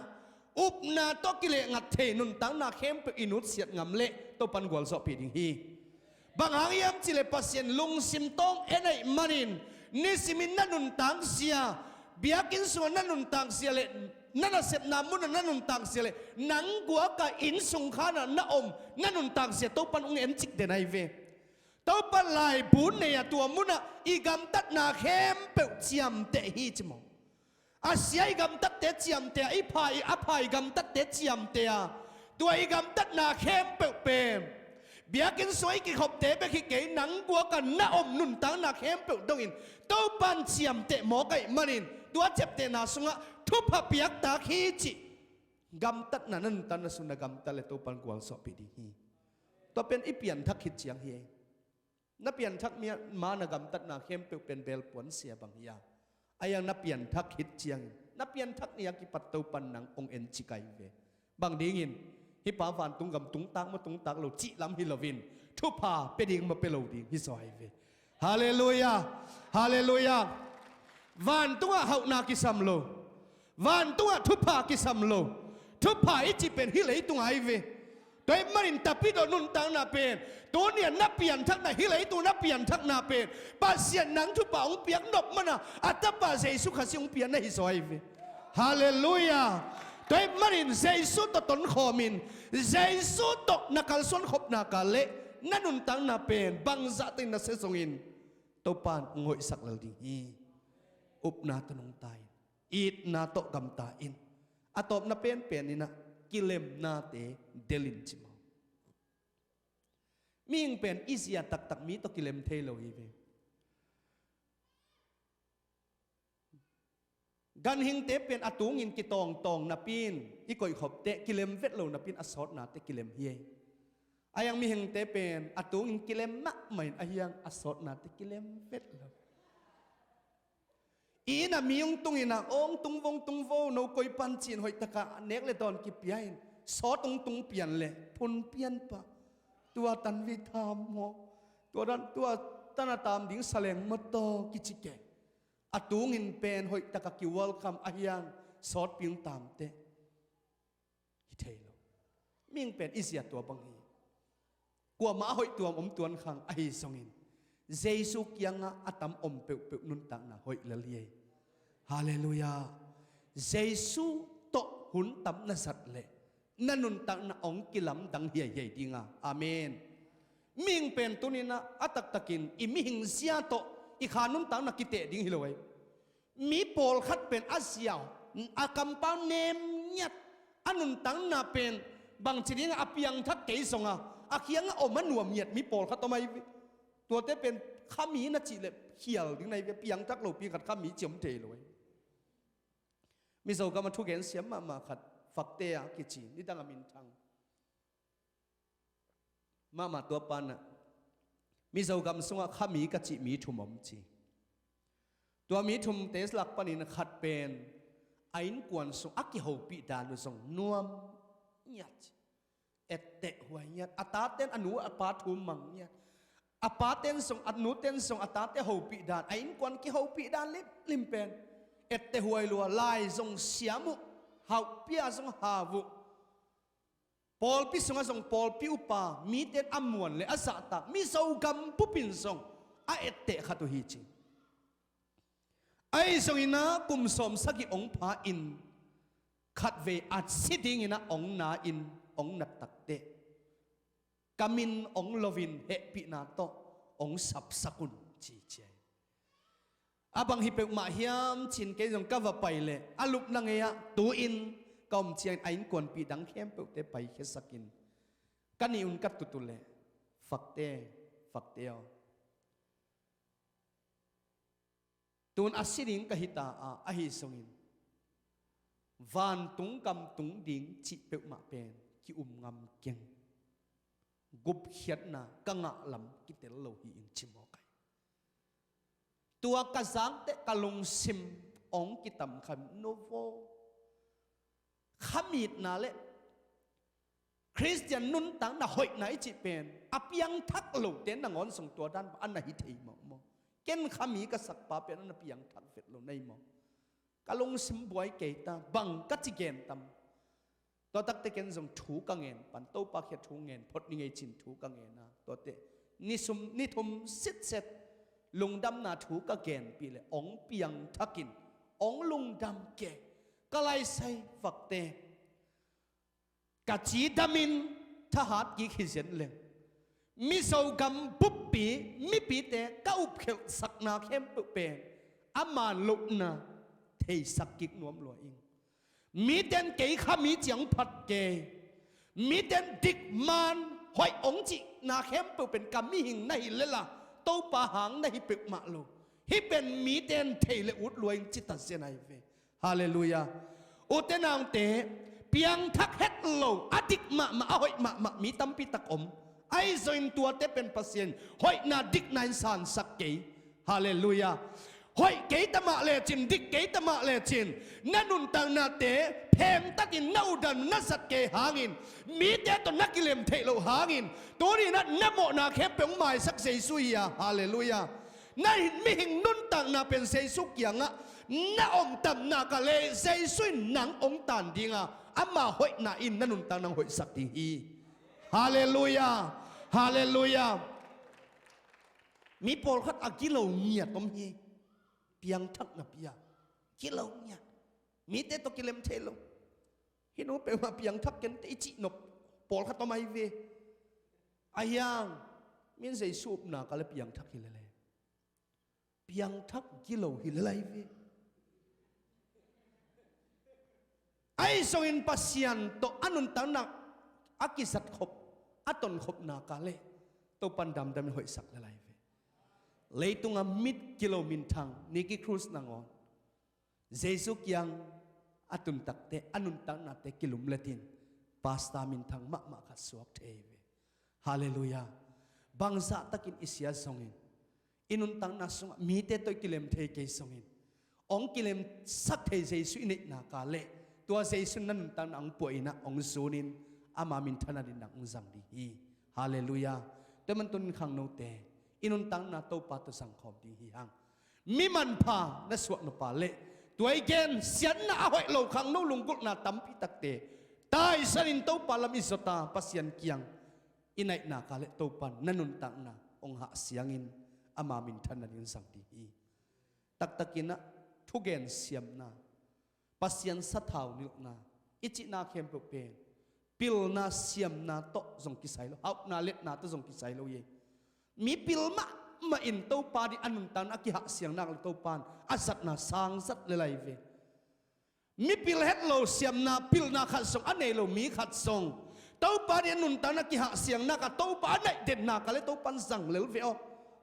upna tawh kileh ngat thei nuntakna khempeuh i nutsiat ngam leh Topan gualzawhpih ding hi. Bang hang hiam cileh Pasian lungsim tawng en aih manin nisimin na nuntakzia, biakinn sungah na nuntakzia leh na nasepna munah na nuntakzia leh nang guaka inn sung khanah na om na nuntakzia Topan ung encik den ahi ve. Topan laibu nei a tua munah i gamtatna khempeuh ciamteh hi ci maw? A sia i gamtatte ciamteh a, i pha i a pha i gamtatte ciamteh a, tua i gamtatna khempeuh pen biakinn sungah i kikhopte bek hi kei, nang guaka na om nuntakna khempeuh dongin Topan ciamteh mawk aih manin tua ciaptehna sungah thupha piaktak hi cih gamtatna na nuntakna sung na gamtat le Topan gualzawhpih ding hi. Tua pen i pianthak khit ciang hi. Na pianthak mia ma na gamtatna khempeuh pen belpuan sia bang hi a, a iang na pianthak khit ciangin na pianthak ni a kipat Topan nang ong encik ahi ve. Bang dingin hih pa vantung gam tungtak maw tungtak lo cih lam hi loin thupha pia ding maw pia lo ding hi zaw ahi ve. Halleluiah. Halleluiah. Vantungah hauhna kisam lo. Vantungah thupha kisam lo. Thupha i cih pen hih leitungah ahi ve. Tua ahih manin Tapidaw nuntakna pen, tuniah na pianthakna, hih leitung na pianthakna pen Pasian nang thupha hong piak nop mana a tapa Jesu Khazih hong piakna hi zaw ahi ve. Halleluiah. Tua ahih manin Jesu tawh tonkhawmin Jesu tawh na kalsuan khopna kal leh na nuntakna pen bangzahtakin na sia zongin Topan hong hoihsak lel ding hi. Upna tawh nungta in, itna tawh gamta in. A tawpna penpen inah kilemnate delin ci maw? Mihing pen i zia taktak mi tawh kilem thei lo hi ve. Ganhingte pen a tungin kitawngtawng napi in i koihkhopte kilem vet lo napi in a sawtnate kilem hi ei. A iang mihingte pen a tungin kilem mahmah in a hiang a sawtnate kilem vet lo. I inn a mi hong tung inah ong tung vo ong tung vo, no koi pan ci-in hoih takah nek le dawn kipia in sawt ong tung pian le phun pian pah. Tua tan vei tham maw? Tua tan a tam ding saleng maw taw kici kei. A tungin pen hoih taka ki-welcome a hiang sawtpi ong tamteh hi thei lo. Mihing pen i zia tua bang hi. Kuamah a hoih tuam om tuan khang ahi zongin Jesu kiangah a tam om peuhpeuh nuntakna hoih lel hi ei. Halleluiah. Jesu tawh hun tam na zat leh na nuntakna hong kilamdang hiaihiai dinga. Amen. Mihing pen tuninah a taktakin i mihing zia tawh i kha nuntakna kiteh ding hi lo ei. Mi pawlkhat pen a ziau a kampau nem ngiat, a nuntakna pen bangci dinga a piangthak kei zonga a kiangah om a nuam ngiat mi pawlkhat om ahi ve. Tuate pen khami na cih leh khial ding na hi ve, piangthak lopi khat khami ci om thei lo ahi. Mizo gam a thugen siam mahmah khat Fakte a kici, nidang a minthang mahmah tua panah Mizo gam sungah khami ka cih mi thum om ci. Tua mi thumte lak panin khat pen a innkuan sung a kihopih dan uh zong nuam ngiat ci. Etteh huai ngiat, a taten a nu a pa thu mang ngiat. A paten zong, a nuten zong, a tate hopih dan, a innkuan kihopih dan limlim pen etteh huai lua, lai zong siam uh, hauh pia zong hau uh. Pawlpi sungah zong pawlpi upa, miten a muan le a zahtak, Mizo gam bupin zong a etteh khat uh hi ci. Ahi zongin ah kum sawm sagih hong pha-in khatvei a si dingin ah hong na-in hong nat takteh, ka min hong lo-in hehpihna tawh hong sapsak un ci ciai. A bang hi peuhmah hiam ci-in kei zong ka va pai leh a lupna ngei-ah tu-in ka om ciangin a innkuanpih dang khempeuhte paikhiasakin ka nih un ka tut uh leh, fakte, fakte aw, tun a si ding ka hi ta a, ahi zongin vantung gam tung ding cih peuhmah pen ki-um ngam keng. Gupkhiatna ka ngah lam kitel lo hi ing ci mawk ai. Tua ka zak teh ka lungsim hong kitam kha, no vaw. Khamitna le Khristian nuntakna hoihna i cih pen a piangthak lote nangawn zong tua dan bang a na hi thei mawk maw? Ken khami ka sakpa pen a na piangthak vet lo na hi maw? Ka lungsim buai kei ta, bang ka ci gen tam. Tua takte ken zong thu ka ngen pan, Topa kiang thu ngen phot ni ngei ci-in thu ka ngen a, tuate ni sum, ni thum sitset lungdamna thu ka genpih leh hong piangthakin hong lungdam kei. Ka laisai fakte, ka cidamin thahat kik hi zen leng, Mizo gam buppi mipite ka upkhelhsakna khempeuh pen a man lohna theisak kik nuam lua ing. Miten kei khami ciang phat kei. Miten dik man hoih hong cihna khempeuh pen ka mihing na hi lel a, Topa hang na hi peuhmah lo. Hih pen miten thei le ut lua ing ci ta zen ai ve. Halleluiah. Ute naute, piangthak het lo, a dik mahmah, a hoih mahmah mi tampi tak om. Ahi zongin tuate pen Pasian hoihna dikna in sansak kei. Halleluiah. Hoih kei ta mah lecin, dik kei ta mah lecin, na nuntaknate phengtakin na utdan na zat kei hangin, mite tawh na kilem theih loh hangin, tuni-in ah na mawhna khempeuh hong maisak Jesu hi a. Halleluiah. Na mihing nuntakna pen Jesu kiangah na om tam nak leh Jesu in nang hong taan ding a, ama hoihna in na nuntakna hong hoihsak ding hi. Halleluiah. Halleluiah. Mi pawlkhat a gilo ngiat om hi. Piangthak napi a gilo ngiat. Mite tawh kilem thei lo. Hih nu peuhmah piangthak kei inteh i cih nop pawlkhat om ai ve. Ahi hang, min Jesu upna ka le piangthak hi lel e. Piangthak gilo hi lel ai ve. Ahi zongin Pasian tawh a nuntakna a kizat khop, a tonkhopna ka le Topan damdamin hoihsak lel ai ve. Leitunga mit gilo minthang Nicky Cruz nangawn Jesu kiang a tun takteh a nuntaknate kilumletin pastor minthang mahmah khat suak thei ve. Halleluiah. Bangzah takin i sia zongin, i nuntakna sungah mite tawh i kilem thei kei zongin, hong kilemsak thei Jesu i neih nak leh, tua Jesu in na nuntakna hong puahin ah hong zunin, ama minthanna dingin nang hong zang ding hi. Halleluiah. Tua man tunin khangnote, i nuntakna Topa tawh zangkhawm ding hi hang. Mi manpha na suah nop leh, tua i gen siatna a hoih lo khangno lunggulhna tampi takte taisanin Topa lam i zot a, Pasian kiang i naih nak leh Topan na nuntakna hong hahsiangin ama minthanna dingin zang ding hi. Taktakin ah thugen siamna, Pasian sathau nilhna i cihna khempeuh pen pilna siamna tawh zong kisai lo, hauhna letna tawh zong kisai lo hi. Mi pil mahmah in Topa ding a nuntakna a kihahsiang nak leh Topan a zatna sang zat lel ai ve. Mi pil het lo, siamna pilna khat zong a nei lo mi khat zong Topa ding a nuntakna kihahsiang nak a, Topa a naih den nak leh Topan zang lel ve aw.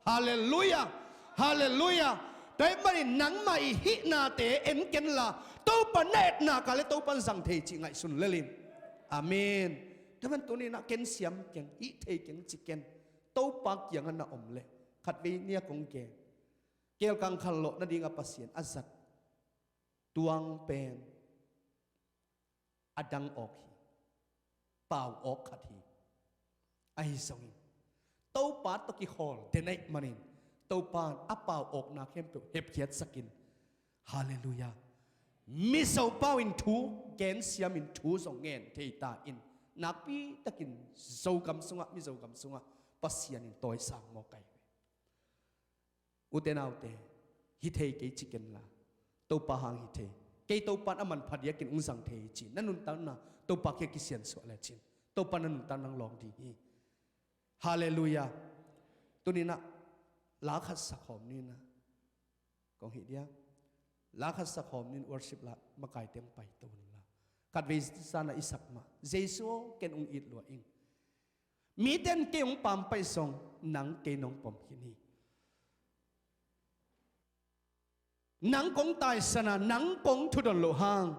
Halleluiah. Halleluiah. Tua ahih manin nangmah i hihnate en ken la, Topa na et nak leh Topan zang thei cih ngaihsun lel in. Amen. Tua man tunin ah ken siam keng, hih thei keng ci ken. Topa kiangah na om leh, khatvei ni-a kong gen, kelkang khallawh nadinga Pasian a zat tuang pen a dang awk hi. Pau awk khat hi. Ahi zongin Topa tawh kikhawl den ahih manin Topa in a pau awkna khempeuh hepkhiatsakin, Halleluiah, mizo pau in thu gensiam in thu zong ngen thei ta in, nakpi takin Zogam sungah, mi Zogam sungah Pasian in tawisang mawk ahi ve. Ute naute, hi thei kei ci kenla, Topa hang hi thei. Kei Topa in a manpha diakin hong zang thei hi ci. Na nuntakna Topa kiang kisiansuah lecin Topa in na nuntakna hong lawng ding hi. Halleluiah. Tuninah la khat sakhawm ninah kong hih dia. La khat sakhawm nin, worship la makaite hong paito unla, khatvei sanah i sak mah, Jesu aw, ken hong it lua ing. Mite in kei hong pampai zong nang kei nong pom khin hi. Nang kong taisan a, nang kong thudon loh hang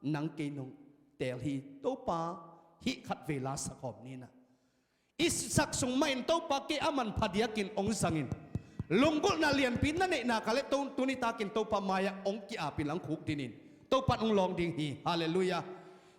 nang kei nong teel hi. Topa, hih khatvei la sakhawm ninah i sak sung mahin Topa kei a manpha diakin hong zangin, lunggulhna lianpi na neih nak leh tuni takin Topa mai-ah hong ki-ap in langkhuk dinin Topa in hong lawng ding hi. Halleluiah.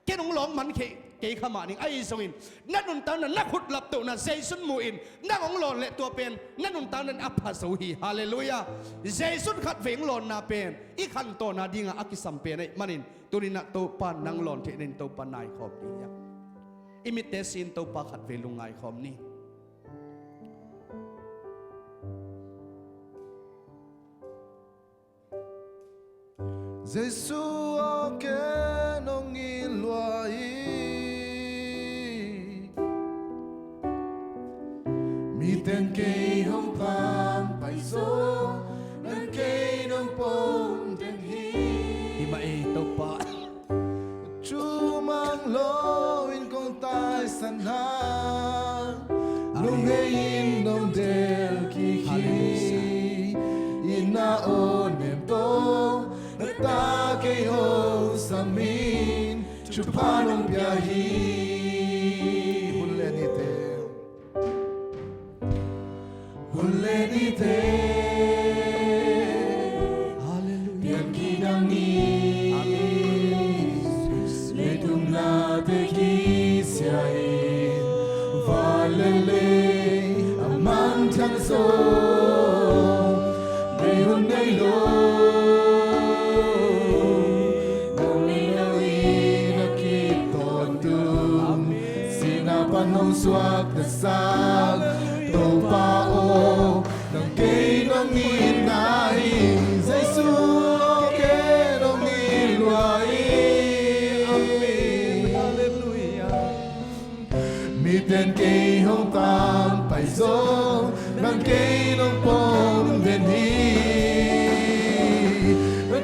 Ken hong lawng man kei, kei kha mah ning. Ahi zongin na nuntakna, na khut laptohna Jesu in mu in nang hong lawn leh tua pen na nuntakna in a pha zo hi. Halleluiah. Jesu in khatvei hong lawnna pen i khantohna dingah a kisam pen ahih manin tuninah Topa in nang lawn theih nading Topa in naikhawm ding hi. I mitte si in Topa khatvei lungngai khawm ni. Jesu aw, ken hong it lua hi. Miten kei hong pampai zong nang kei nong pom den hi. Hi mah ei Topa. Thu mang loin kong taisan hang, lunghei in nong del kik hi. I na aw nem tawh na ta kei hong sam in, thupha nong pia hi. Hun le nite. Hun le nite. Halleluiah. Pian kidang in. Amen. Leitung nate kisia in, van le lei a mangthang zong bei hun nei lo. Nang le nang in a kip tawntung, sihna pan hong suaktasak Topa aw, nang kei nong itna hi. Jesu aw, ken hong it lua hi. Amen. Halleluiah. Miten kei hong pampai zong nang kei nong pom den hi.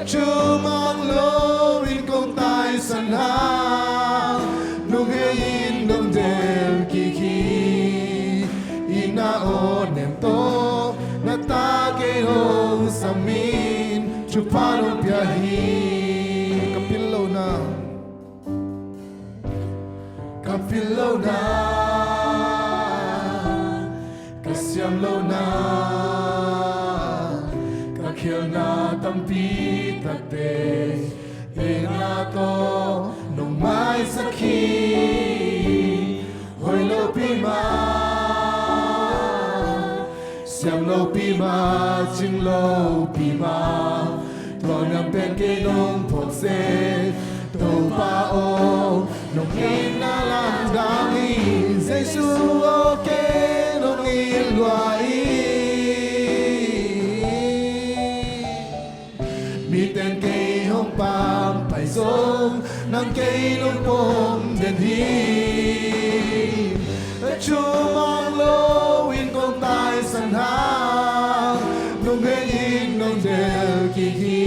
Thu mang loin kong taisan hang, lunghei in nong del kik hi. I na aw nem tawh na ta kei hong sam in, thupha nong pia hi. Ka pil lohna, ka pil lohna, ka siam lohna, ka khialna tampi takte, ei na tawh nong maisak hi. Hoih lopi mah, siam lopi mah, cing lopi mah, tua ngam pen kei nong phawk seh. Topa aw, nong itna lamdang hi. Jesu aw, ken hong it lua hi. Miten kei hong pampai zong nang kei nong pom den hi. Thu mang loin kong taisan hang, lunghei in nong del kik hi.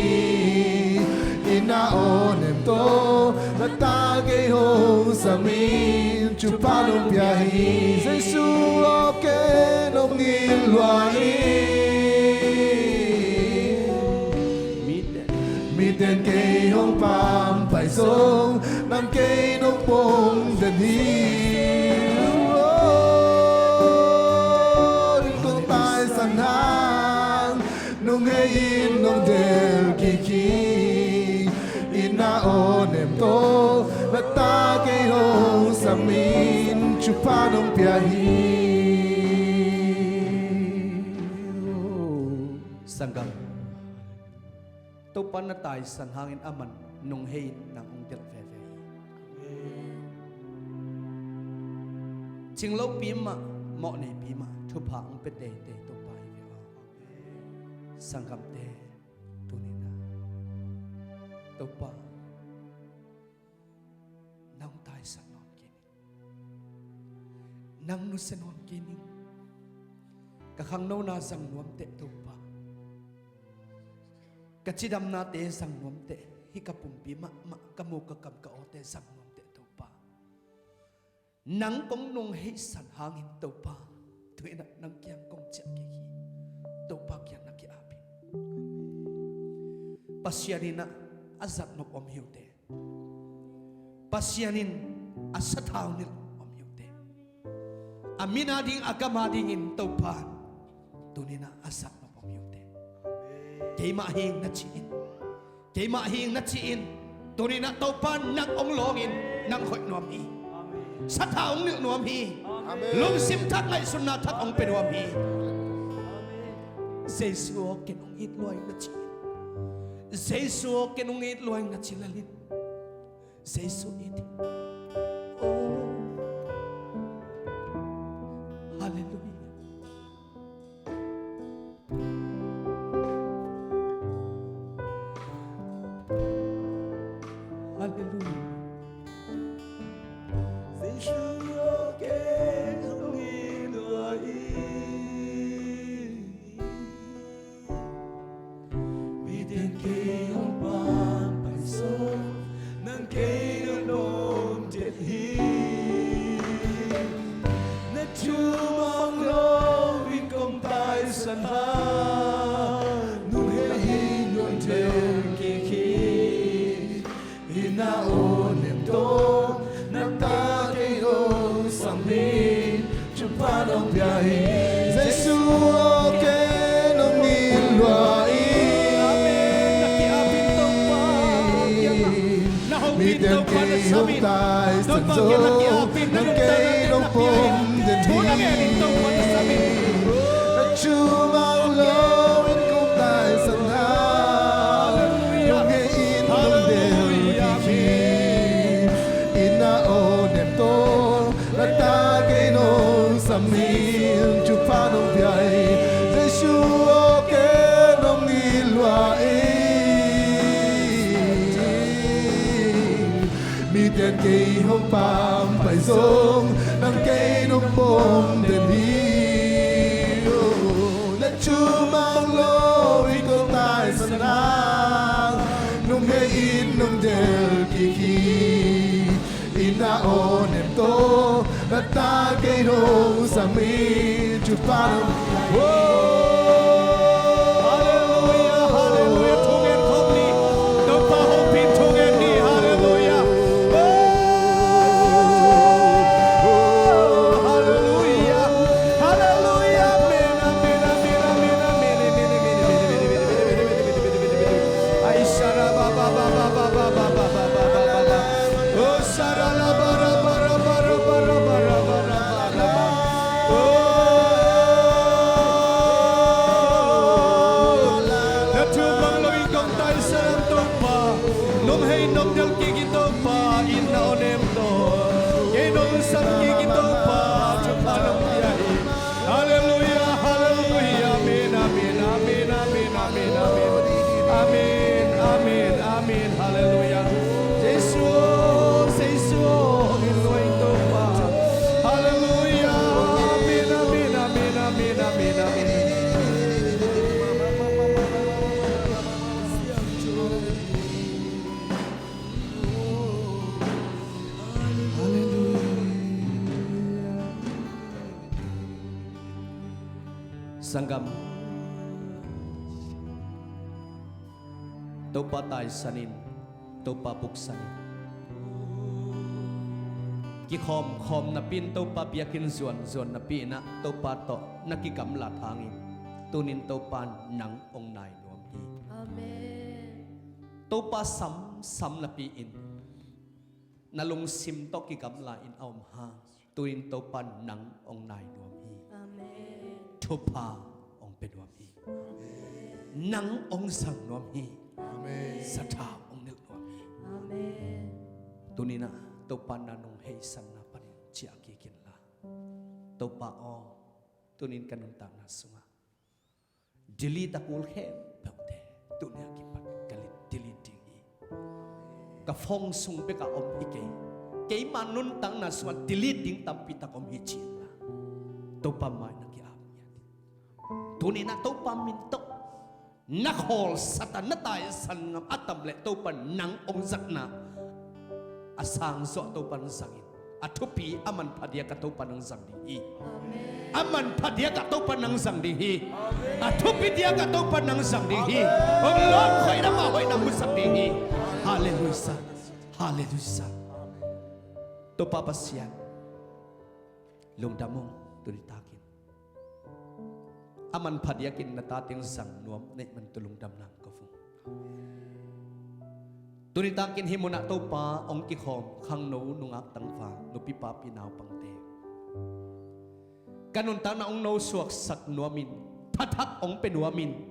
I na aw nem tawh na ta kei hong sam in, thupha nong pia hi. Jesu aw, ken hong it lua hi. Miten kei hong pampai zong nang kei nong pom den hi. Aw, in kong taisan hang, lunghei in nong del kik hi. I na aw nem tawh na ta kei hong sam in, thupha nong pia hi. Sanggam, Topa na taisan hangin aman nunghei in nang hong delh veve hi. Cinglopi mah, mawhneipi mah, thupha hong pia teitei Topa hi ve aw. Sanggamte, tuni-in ah Topa nang taisan nuam kei ning, nang nusia nuam kei ning. Ka khangnona zang nuam teh Topa, ka cidamnate zang nuam teh, hih ka pumpi mahmah, ka muk ka kam ka awte zang nuam teh Topa. Nang kong nungheisan hangin Topa, tu-in ah nang kiang kong ciah kik hi. Topa kiang na ki-ap in. Pasian in ah a zatnop om hi uh teh. Pasian in a sathau nilh om hi uh teh. A min a ding, a gam a dingin Topa tuni-in ah a zatnop om hi uh teh. Keimah hi ing na ci-in, keimah hi ing na ci-in, tuni-in ah Topa nang hong lawngin nang hoih nuam hi. Sathau hong nilh nuam hi. Lungsim thak, ngaihsutna thak hong pia nuam hi. Jesu aw, ken hong it lua ing na ci-in, Jesu aw, ken hong it lua ing na ci lel in. Jesu it hi. Oh, halleluia. Halleluia. Jesu aw, ken hong it lua ing. Mite'n kei hong pampai zong, nang kei nong pom den hi. Na thumang lo in kong taisan hang, nunghei in nong delh kik hi. Inn a aw nem tawh, na ta kei nong sam in, thupha nong pia hi. Jesu aw, ken hong it lua ing. Amen. Na ki-ap in Topa kiangah, na hopih in Topa na sam in. Topa kiangah na ki-ap in, na nuntakna teng na pia in. Thu na ngen in Topa na sam in. Na thumang lo in kong taisan hang, nunghei in nong delh kik hi. Inn a aw nem tawh, na ta kei nong sam in, thupha nong pia hi. Jesu aw, ken hong it lua ing. Mite'n kei hong pampai zong, nang kei nong pom den hi. Na thumang lo in kong taisan hang, nunghei in nong delh kik hi. Inn a aw nem tawh, na ta kei nong sam in, thupha nong. Oh, halleluia, halleluia. Thu ngen khawm ni. Topa hopih in thu ngen ni. Halleluia. Oh, halleluia. Halleluia. Amen, amen, amen, amen, amen. Ai, shara ba, ba, ba. Oh, shara la, ba, ra, ba, ra, ba, ra, ba, ra, ba, ra, ba, ra, ba, ra. Oh, na thumang lo in kong taisan hang Topa, nunghei in nong delh kik hi Topa, inn a aw nem tawh kei nong sam kik hi Topa, thupha nong pia hi. Halleluia, halleluia, amen, amen, amen, amen, amen, amen, amen, amen, halleluia. Jesu, Jesu, hong it lua ing Topa. Halleluia, amen, amen, amen, amen, amen, amen. Halleluia. Sanggam, Topa taisan in, Topa puksan in, kikhawmkhawm napi in, Topa biakinn zuanzuan napi in ah Topa tawh na kigamlat hangin, tuni-in Topa nang hong nai nuam hi. Amen. Topa samsam napi in, na lungsim tawh kigamla in a om hang, tu-in Topa nang hong nai nuam hi. Amen. Thupha hong pia nuam hi. Amen. Nang hong zang nuam hi. Amen. Sathau hong nilh nuam hi. Amen. Tuni-in ah Topa na nong heisanna panin ciah kik inla, Topa aw, tuni-in ka nuntakna sungah delete a kul khempeuhte tuni a kipat ka delete ding hi. Ka phone sung bekah om hi kei. Keima nuntakna sungah delete ding tampi tak om hi ci inla, Topa mai na ki-ap ngiat in. Tuni-in ah Topa min tawh na khawlsat a na taisan ngam a tam leh Topa nang hong zatna a sangzaw Topa nang zangin, a thupi a manpha diak a Topa nang zang ding hi. Amen. A manpha diak a Topa nang zang ding hi. Amen. A thupi diak a Topa nang zang ding hi. Amen. Hong lawm hoihna, mah hoihna musak ding hi. Halleluiah. Halleluiah. Topa Pasian, lungdam ung, tuni takin a manpha diakin na tate hong zang nuam na hih manin tua lungdamna hong ko ung. Tuni takin hih munah Topa hong kikhawm khangno, nungak, tangval, nupi papi, naupangte, ka nuntakna hong nosuaksak nuamin, tha thak hong pia nuamin,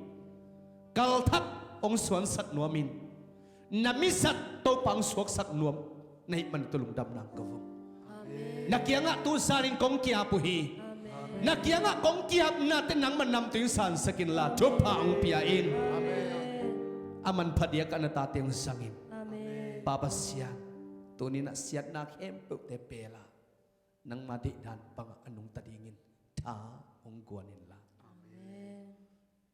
kal thak hong suansak nuamin, na mizat Topa hong suaksak nuam na hih manin tua lungdamna hong ko ung. Amen. Na kiangah tu zanin kong ki-ap uh hi. Amen. Na kiangah kong ki-apnate nangman namtui hong sansak inla thupha hong pia in. Amen. A manpha diak a na tate hong zangin. Amen. Pa Pasian, tuni-in ah siatna khempeuhte pelh a, nangma deihdan bangah a nungta dingin tha hong guan inla. Amen.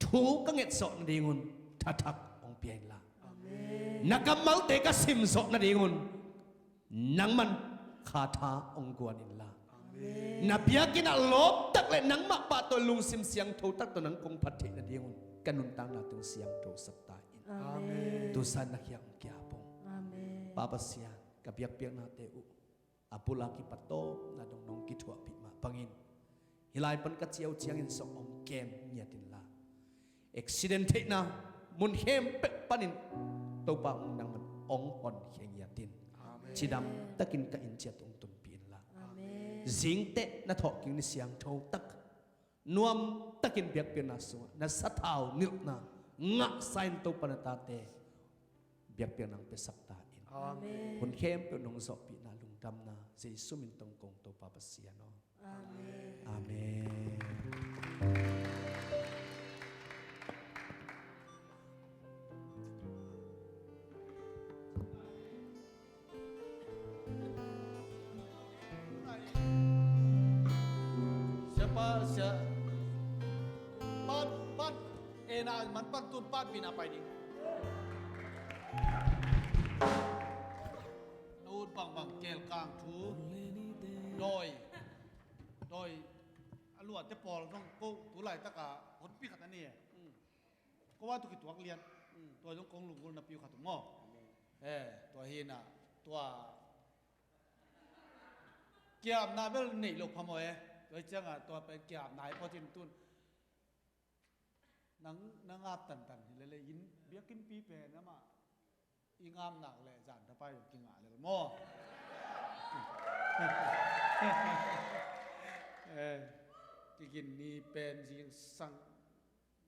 Thu ka nget zawh nadingun tha thak hong pia inla. Amen. Na kammalte ka sim zawh nadingun nangman kha tha hong guan inla. Amen. Na biakinn ah lawp tak le nangmah pahtawi lungsim siangtho tak tawh nang kong phat theih nadingun ka nuntakna tung siangtho sak ta in. Amen. Tu zanin na kiang hong ki-ap ung. Amen. Pa Pasian, ka biakpiaknate uh a bul a kipat tawpna dong nong kithuahpih mah bangin, hih lai pan ka ciah uh ciangin zong hong kem ngiat inla, accident theihna mun khempeuh panin Topa hong nangman hong honkhia ngiat in. Amen. Cidam takin ka inn ciat hong tunpih inla. Amen. Zingteh na thawhkik ni siangtho tak nuam takin biakpiakna sungah na sathau nilhna ngahsa in Topa na tate biakpiakna hong piasak ta in. Amen. Hun khempeuh nong zawhpihna lungdamna Jesu min tawh kong ko, Topa Pasian aw. Amen. Amen. Siapa, sia, pan, pan, eh, na man pan tun pan pina pai ding. Na ut bangbang kelkang thu, dawi, dawi a luahte pawl zong ko tu laitaka honpi khat a ni e. Ko a tu kituak lian. Tua zong kong lunggulhna piu khat uh maw. Eh, tua hi na, tua ki-apna bel neih lo phamawh e. Tua hi ciangah tua pen ki-apna hi phot in tun. Nang na ngap tantan hi lele in, biakinnpi pen amah i ngap nak le zan thapai lo kingah lel maw. Eh, kigin ni pen zingsang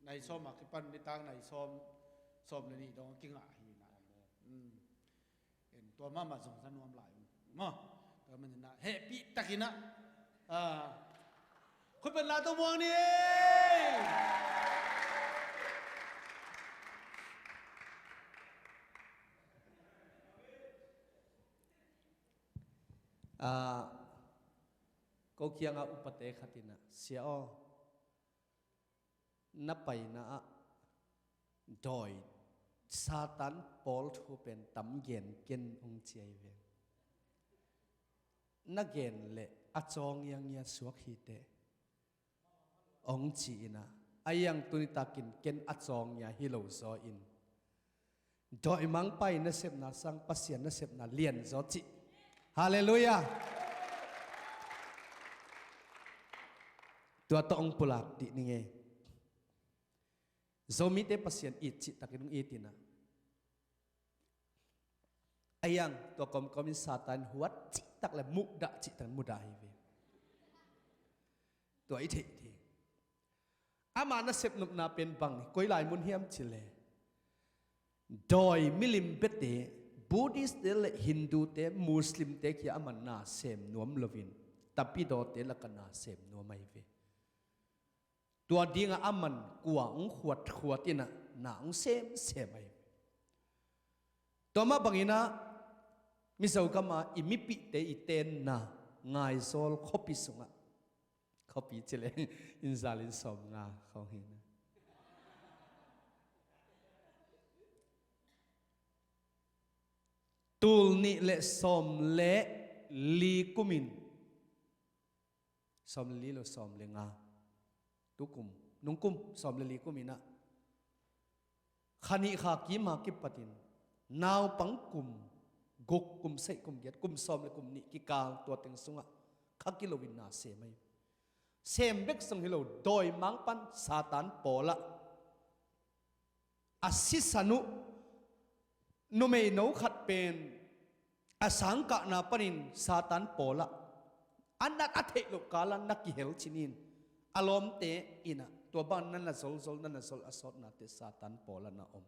nai sawm a kipan nitak nai sawm, sawm le nih dong kingah hi na. En, tua mahmah zong za nuam lai un maw. Tua manin ah hehpih takin ah, ah, khutbetna tawh muang ni. Ah, ko kiangah upate khat in ah, "Sia aw, na paina ah dawi Satan pawl thu pen tam gen ken," hong ci ahi ve. "Na gen leh a caw ngiangia suak hi teh," hong ci in ah, a iang tuni takin ken a caw ngia hi lo zaw in, dawimangpa nasepna sang Pasian nasepna lian zaw cih. Halleluiah. Tua tawh hong pulak dih ning e. Zomite Pasian it cihtakin hong it in ah, a iang tua kawmkawm in Satan huat cihtak le muhdah cihtak muhdah hi ve. Tua i theih ding. Ama nasep nopna pen bang, koi lai mun hiam cih leh, dawi milim biate, Buddhist te le Hindu te, Muslim te kia ama na sem nuam loin, Tapidaw te laka na sem nuam ahi ve. Tua dingah aman kua hong khuatkhuat in ah na hong semsem ahi ve. Tua mah bangin ah Mizo gama i mipihte i tenna Ngaizawl khuapi sungah, khuapi cih leh inn zalin sawmnga khawng hi na. Tul nih le sawm le li kumin, sawm le li lo, sawm le nga, tukum, nungkum sawm le li kum in ah, kha nih kha kim a kipatin naupang kum guk, kum sagih, kum giat, kum sawm le kum nih kikal tua teng sungah kha kilo in na sem ahi. Sem bek zong hi lo, dawimang pan Satan pawl ah a sisan uh numeino khat pen a sangkahna panin Satan pawl ah a nat a theih loh kal ah na kihel cinin, a lawmte in ah tua bang na na zolzol, na na zol a sawtnate Satan pawl ah na om.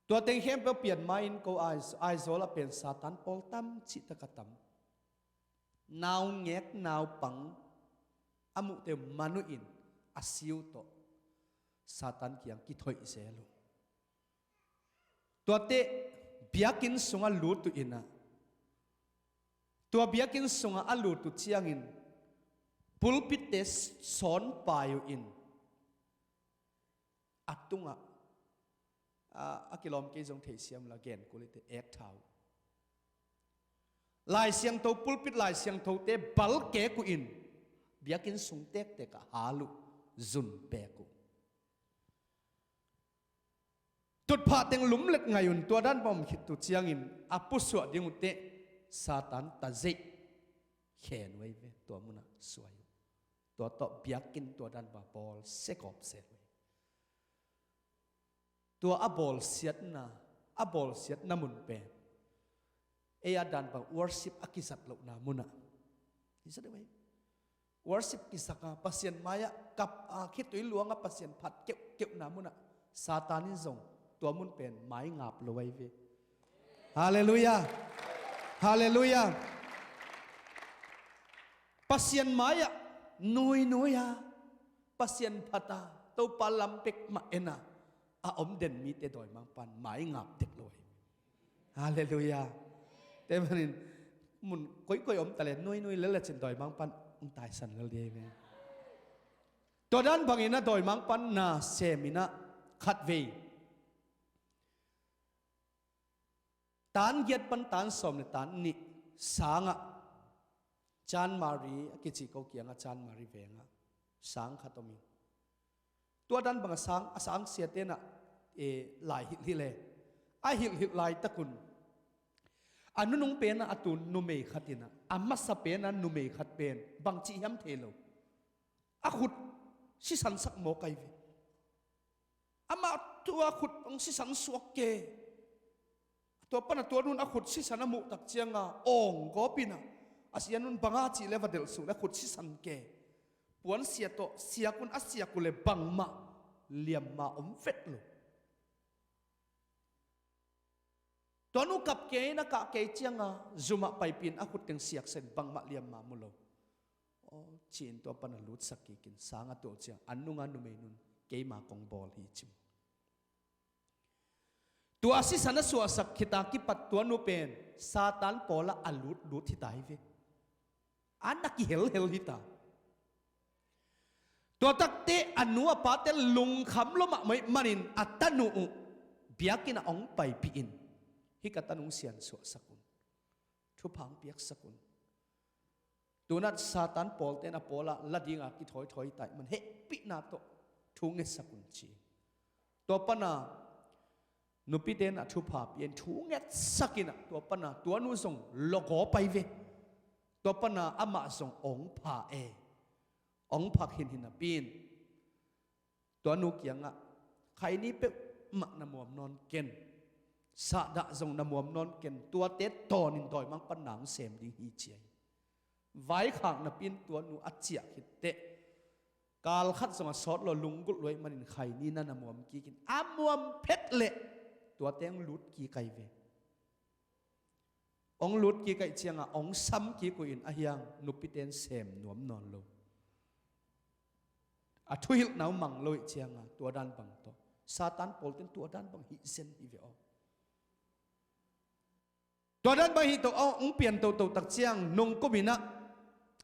Tua teng khempeuh pian ma-in ko Ai-, Aizawl ah pen Satan pawl tam cihtak a tam. Naungek naupang a muhte man uh in a si uh tawh Satan kiang kithoih zel uh. Tuate biakinn sungah lut uh in ah, tua biakinn sungah a lut uh ciangin pulpit-te sawn pai uh in, a tungah, a, a kilawm kei zong theisiam la, gen kul hi teh, ek tha uh. Lai Siangtho, pulpit Lai Siangthote balkek uh in, biakinn sung tektek ah hal uh, zun pek uh. Tutphah teng lumlet ngai un, tua dan bang om khit uh ciangin a pusuah ding uh teh Satan tazeih khen uh ahi ve, tua munah suai uh. Tua tawh biakinn tua dan bang bawl se gawp se uh ahi. Tua a bawlsiatna, a bawlsiatna mun pen ei a dan bang worship a kizat lohna munah, i zat uh ahi. Worship kisak a, Pasian mai-ah kap a, khitui luang a Pasian phat keuhkeuhna munah Satan in zong tua mun pen maingap lo ahi ve. Halleluiah. Halleluiah. Pasian mai-ah nuinui a, Pasian phat a, Topa lam bek mah en a, a om den mite dawimangpa'n maingap dek lo ahi. Halleluiah. Tua manin mun koikoi om ta leh nuinui lel lecin dawimangpa'n hong taisan lel ding ahi ve. Tua dan bangin a dawimangpa'n na sem in ah, khatvei tan giat pan tan sawm le tan nih sangah Chanmari a kici ko kiangah Chanmari vengah sang khat om in, tua dan bangah sang, a sang siate'n ah, e, lai hilhhilh e. A hilhhilh laitak un a nunung pen ah a tun numei khat in ah, a masa pen ah numei khat pen bangci hiam thei lo, a khut sisansak mawk ahi ve. Amah tua khut hong sisan suak ke. Tua pan a tua nu'n a khut sisan a muhtak ciangah awng gawp in ah, a sia nu'n bang a cih leh va delh suk leh a khut sisan ke. Puansia tawh siak un, a siak uh leh bangmah liamma om vet lo. Tua nu kap kei in a kah kei ciangah zum ah paipih in a khut teng siaksak in bangmah liamma mu lo. Aw, ci-in tua pan a lutsak kik in sang a tuak ciang a nunga numei nu'n, keima kong bawl hi, ci. Tua sisan a suahsak khit a kipat tua nu pen Satan pawl ah a lutlut hi ta ahi ve. A na kihelhel hi ta. Tua tak teh a nu a pate lungkham lua mahmah ahih manin a tanu uh biakinn ah hong paipih in, hih ka tanu hong siansuahsak un, thupha hong piaksak un. Tu-in ah Satan pawlte'n a pawl ah la ding a kithawithawi ta ahih man hehpihna tawh thu ngetsak un, ci. Tua pan a nupite'n ah thupha pia in thu ngetsak in ah, tua pan a tua nu zong lawgawp ahi ve. Tua pan a amah zong hong pha e. Hong phak hinhin napi-in tua nu kiangah, khaini peuhmah na muam nawn ken, sahdah zong na muam nawn ken, tuate tawnin dawimangpa'n na hong sem ding hi, ci a. Vaikhak napi-in tua nu a ciah khit teh Kal khat zong a sawt lo, lunggulh lo ahih manin khaini na na muam kik in, a muam phet leh tuate hong lut kik ahi ve. Hong lut kik ahih ciangah hong sam kik uh in, a hiang nupite in sem nuam nawn lo. A thuhilhna uh mang lo ahih ciangah tua dan bang tawh Satan pawlte in tua dan bang hih zen hi ve aw. Tua dan bang hih to aw, hong pian toto tak ciang nungkum in ah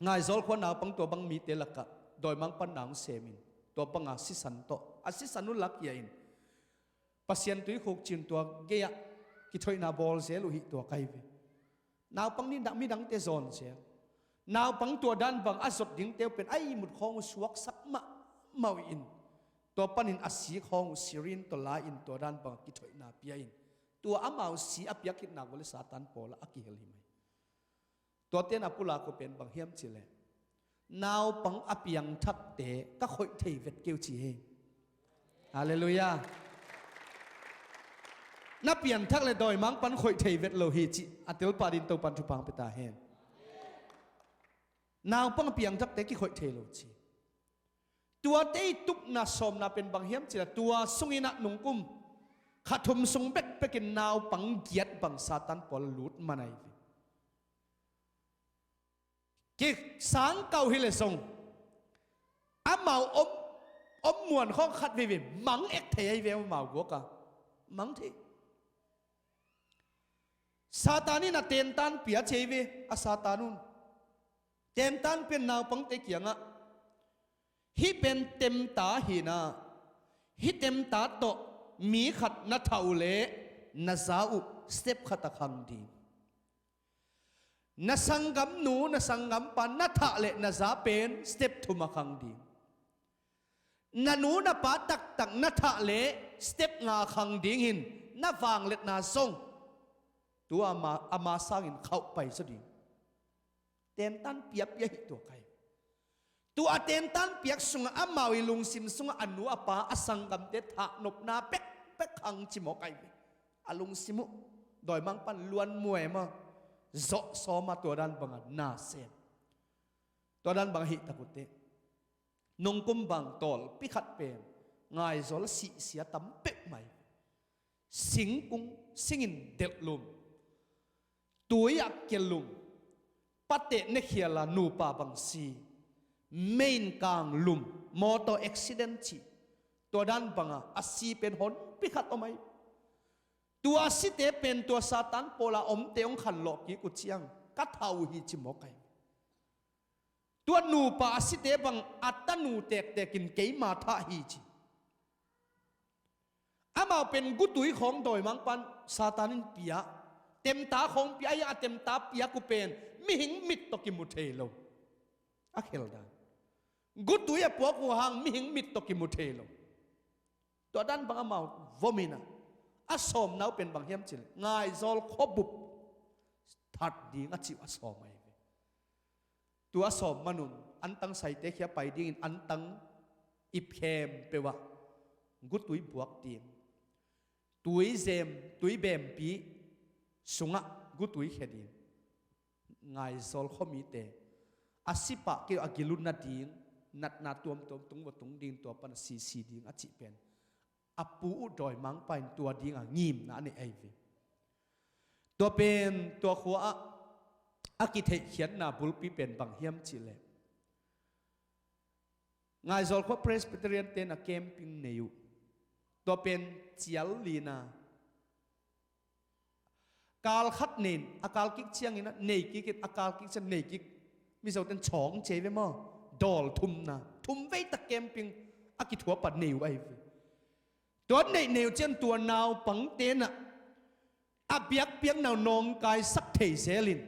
Ngaizawl khua naupang tua bang mite lakah dawimangpa'n na hong sem in, tua bang a sisan tawh, a sisan uh lakhia in Pasian tuikhuk cin tua gei-ah kithoihna bawl zel uh hi tua ka hi ve. Naupang nih midangte zawn zel. Naupang tua dan bang a zot dingte uh pen a ihmut khawng uh suaksak mahmah uh in, tua panin a si khawng uh sirin tawh la-in tua dan bang a kithoihna pia in, tua amau si a piak khit nak uh leh Satan pawl ah a kihel hi mai. Tuate na pulak uh pen bang hiam cih leh, naupang a piangthakte ka khoih thei vet kei uh ci hi. Halleluiah. Na pianthak leh dawimangpa'n khoih thei vet lo hi cih a telpa dingin Topa'n thupha hong pia ta hen. Naupang a piangthakte kikhoih thei lo ci. Tuate i tupna sawmna pen bang hiam cih leh, tua sungin ah nungkum kha thum sung bekbekin naupang giat bang Satan pawl lut man ahi ve. Kisangkah uh hi leh zong amau om, om muan khawng khat veivei mang ek thei ahi ve, amau guak a mang thei. Satan in a tentan pia ci ahi ve, a Satan un. Tentan pia in naupangte kiangah, hih pen temta hi in ah, hih temta tawh mi khat na thah uh leh na za uh step khat a khang ding. Na sanggamnu, na sanggampa na thah leh na za pen step thum a khang ding. Na nu na pa taktak na thah leh step nga khang ding hi in, na vangliatna zong tua ama, ama sangin khauh paizaw ding. Tentan piapia hi tua ka hi. Tua a tentan piak sungah amau i lungsim sungah a nu a pa a sanggamte thahnopna pekpek khang ci mawk ahi ve. A lungsim uh dawimangpa'n luan muai mah, zawh sawm a, tua dan bangah na sem. Tua dan bang ahih tak uh teh, nungkum bang tawlpi khat pen Ngaizawl a sihsia tam peuhmah hi. Singkung, singin delh lum, tui ah kia lum, pateh ne khial a nupa bang si, mei in kang lum, mawtaw accident cih, tua dan bangah a si pen honpi khat om ahi. Tua site pen tua Satan pawl a omte hong khanlawh kik uh ciang ka thah uh hi ci mawk ahi. Tua nupa a site bang a tanu tektekin keima thah hi ci. Amau pen gutui khawng dawimangpa'n Satan in pia, temta khawng pia, a hiang a temta piak uh pen mihing mit tawh kimu thei lo. A khel dan, gutui a puak uh hang mihing mit tawh kimu thei lo. Tua dan bang amau vom in ah, a sawmna uh pen bang hiam cih leh, Ngaizawl khuabup that ding a cih uh a sawm ahi ve. Tua a sawm man un antang saite khia pai dingin antang ip khempeuh ah gutui buak ding, tui zem, tui bempi sungah gutui khia ding. Ngaizawl khuamite a si pah kei uh a gil uh na ding, natna tuamtuam tung va tung ding, tua pan a sisi ding a cih pen a pu uh dawimangpa in tua dingah ngimna a neih ahi ve. Tua pen tua khua ah a kitheihkhiatna bulpi pen bang hiam cih leh, Ngaizawl khua Presbyterian te'n a camping nei uh. Tua pen cial lina, kal khat nei in, a kal kik ciangin a nei kik in, a kal kik ciang nei kik. Mizo ten chawng ci ahi ve maw? Dawl thumna, thum vei tak camping a kithuah pan nei uh ahi ve. Tua neih nei uh ciang tua naupangte'n ah a biakpiakna uh nawngkaisak thei zel in,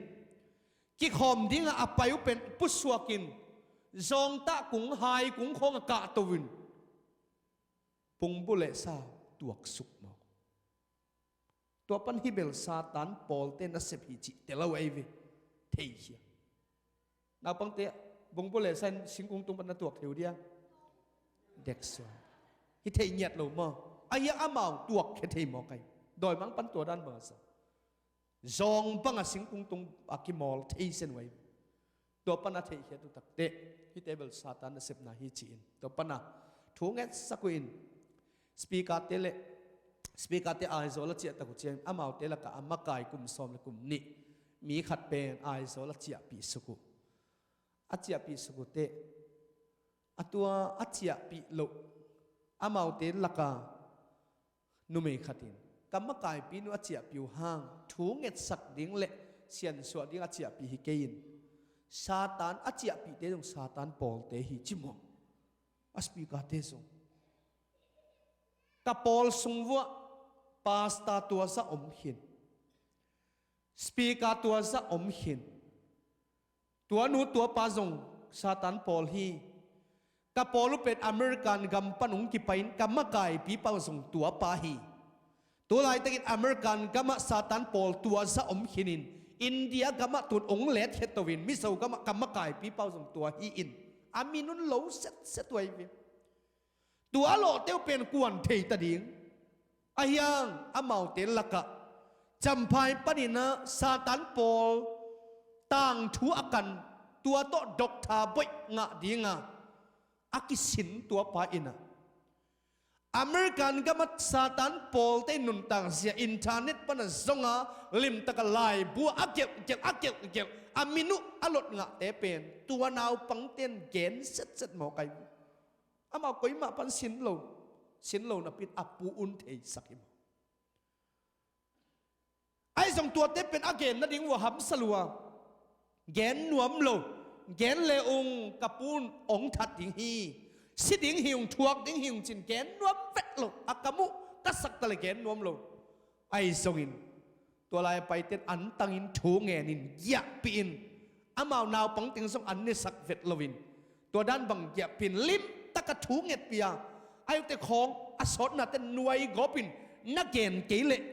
kikhawm dingah a pai uh pen pusuak in, zawngtah kung, hai kung khawng a kahto in, pungbu leh sa tuaksuk mawk. Tua pan hih bel Satan pawlte nasep hi cih tel lo ahi ve. Theikhia. Naupangte, pungbu leh sa in singkung tung pan na tuak thei uh dia? Deksuan. Hi thei ngiat lo maw? A hiang amau tuakkhia thei mawk ahi. Dawimangpa'n tua dan bang a sa, zawng bangah singkung tung a kimawl thei sen uh ahi. Tua pana theihkhiat uh takteh, hihte bel Satan nasepna hi ci-in, tua pana thu ngetsak uh in, speaker-te le speaker-te Aizawl a ciah tak uh ciangin amaute lakah a makai kum sawm le kum nih mi khat pen Aizawl a ciahpih suk uh. A ciahpih suk uh teh, a tua a ciahpih loh amaute laka numei khat in, "Ka makaipi nu a ciahpih uh hang thu ngetsak ding le siansuah ding a ciahpih hi kei in, Satan a ciahpihte zong Satan pawlte hi," ci maw. A speaker-te zong, "Ka pawl sung vuah pastor tua zah om khin, speaker tua zah om khin, tua nu tua pa zong Satan pawl hi. Ka pawl uh pen American gam pan hong kipai-in ka makaipipa uh zong tua pa hi. Tulaitakin American gamah Satan pawl tua zah om khinin, India gamah tun hong letkhiat to-in, Mizo gamah ka makaipipa uh zong tua hi in," a minun lo setset uh ahi ve. Tua lawhte uh pen kuan thei ta ding? Ahi hang amaute lakah Champhai panin ah Satan pawl tangthu a kan, tua tawh doctor boih ngah dinga a kisin tua pa in ah, American gamah Satan pawlte nuntakzia internet pana zonga limtaka laibu a gelhgelh, a gelhgelh, a minute a lot ngahte pen tua naupangte in gen setset mawk ahi ve. Amau koimah pan sin lo, sin lo napi-in a pu un theisak hi maw. Ahi zong tuate pen a gen nading uh a hamsa lua. Gen nuam lo. Gen le ung, "Ka pu un hong that ding hi, si ding hi ung, thuak ding hi ung," ci-in gen nuam vet lo. A kam uh ka sak ta le gen nuam lo. Ahi zongin tua lai a paite in antangin thu ngenin giahpih in, amau naupang teng zong an nesak vet loin, tua dan bang giahpih in limtaka thu ngetpih a, ahi uh teh khawng a sawtnate nuai gawpin na gen kei leh,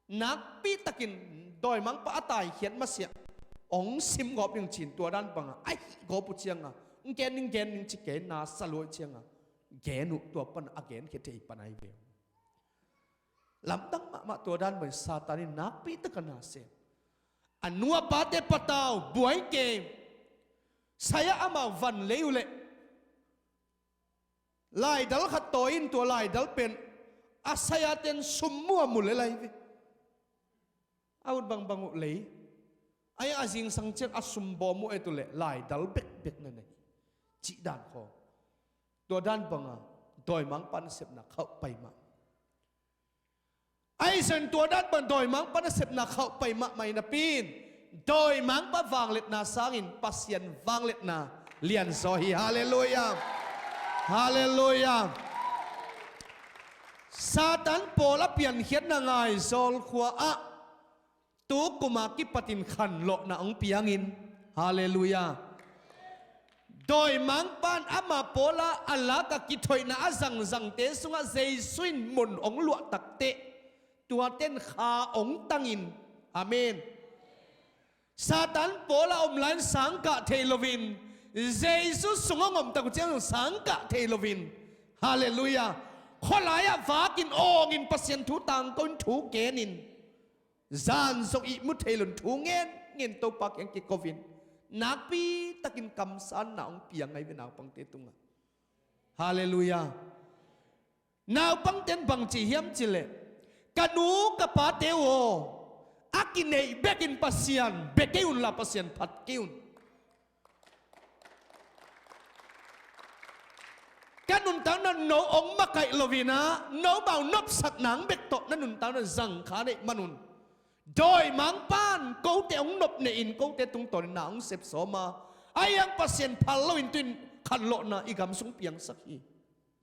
nakpitakin dawimangpa a taikhiat masiah hong sim gawp ding ci-in, tua dan banga a hih gawp uh cianga, "Gen ning, gen ning," ci kei na sa lua uh cianga, gen uh, tua pan a genkhia thei pan ahi ve. Lamdang mahmah, tua dan bangin Satan in nakpitaka na sem. A nu a pate patau, buai kei. Saya amau van lei uh leh laidal khat tawi in, tua laidal pen a sayaten sum mu a mu lel ahi ve. A ut bangbang uh lei, ahi a zingsang ciang a sum bawm uh et uh leh laidal bekbek na na hi, cih dan khawng. Tua dan banga dawimangpa nasepna khauh pai mah. Ahi zongin tua dan bang dawimangpa nasepna khauh pai mahmah hi napi-in, dawimangpa vangliatna sangin Pasian vangliatna lianzaw hi. Halleluiah. Halleluiah. Satan pawl a piankhiatna Aizawl khua-ah tu kum a kipatin khanlawhna hong piangin. Halleluiah. Dawimangpa in ama pawla a laka kithoihna a zangzangte sungah Jesu in mun hong luah takteh, tuate in kha hong tangin. Amen. Satan pawla om lai-in sangkah thei loin, Jesu sung hong om tak uh ciang sangkah thei loin. Halleluiah. Khualai-ah vakin awngin Pasian thu tangko in thu genin, zan zong ihmu thei loin thu ngenngen Topa kiang kiko-in, nakpitakin kamsanna hong piang ahi ve naupangte tungah. Halleluiah. Naupangte in bang ci hiam cih leh, "Ka nu ka pate uh aw, a kineih bekin Pasian bia kei unla, Pasian phat kei un. Ka nuntakna no hong makaih loin ah, nomau nopsak nang bek tawh na nuntakna zang kha neih manun, dawimangpa in kote hong nopnehin kote tungtawnin na hong sep sawm a, ahi hang Pasian phal loin tu-in khanlawhna i gam sung piangsak hi,"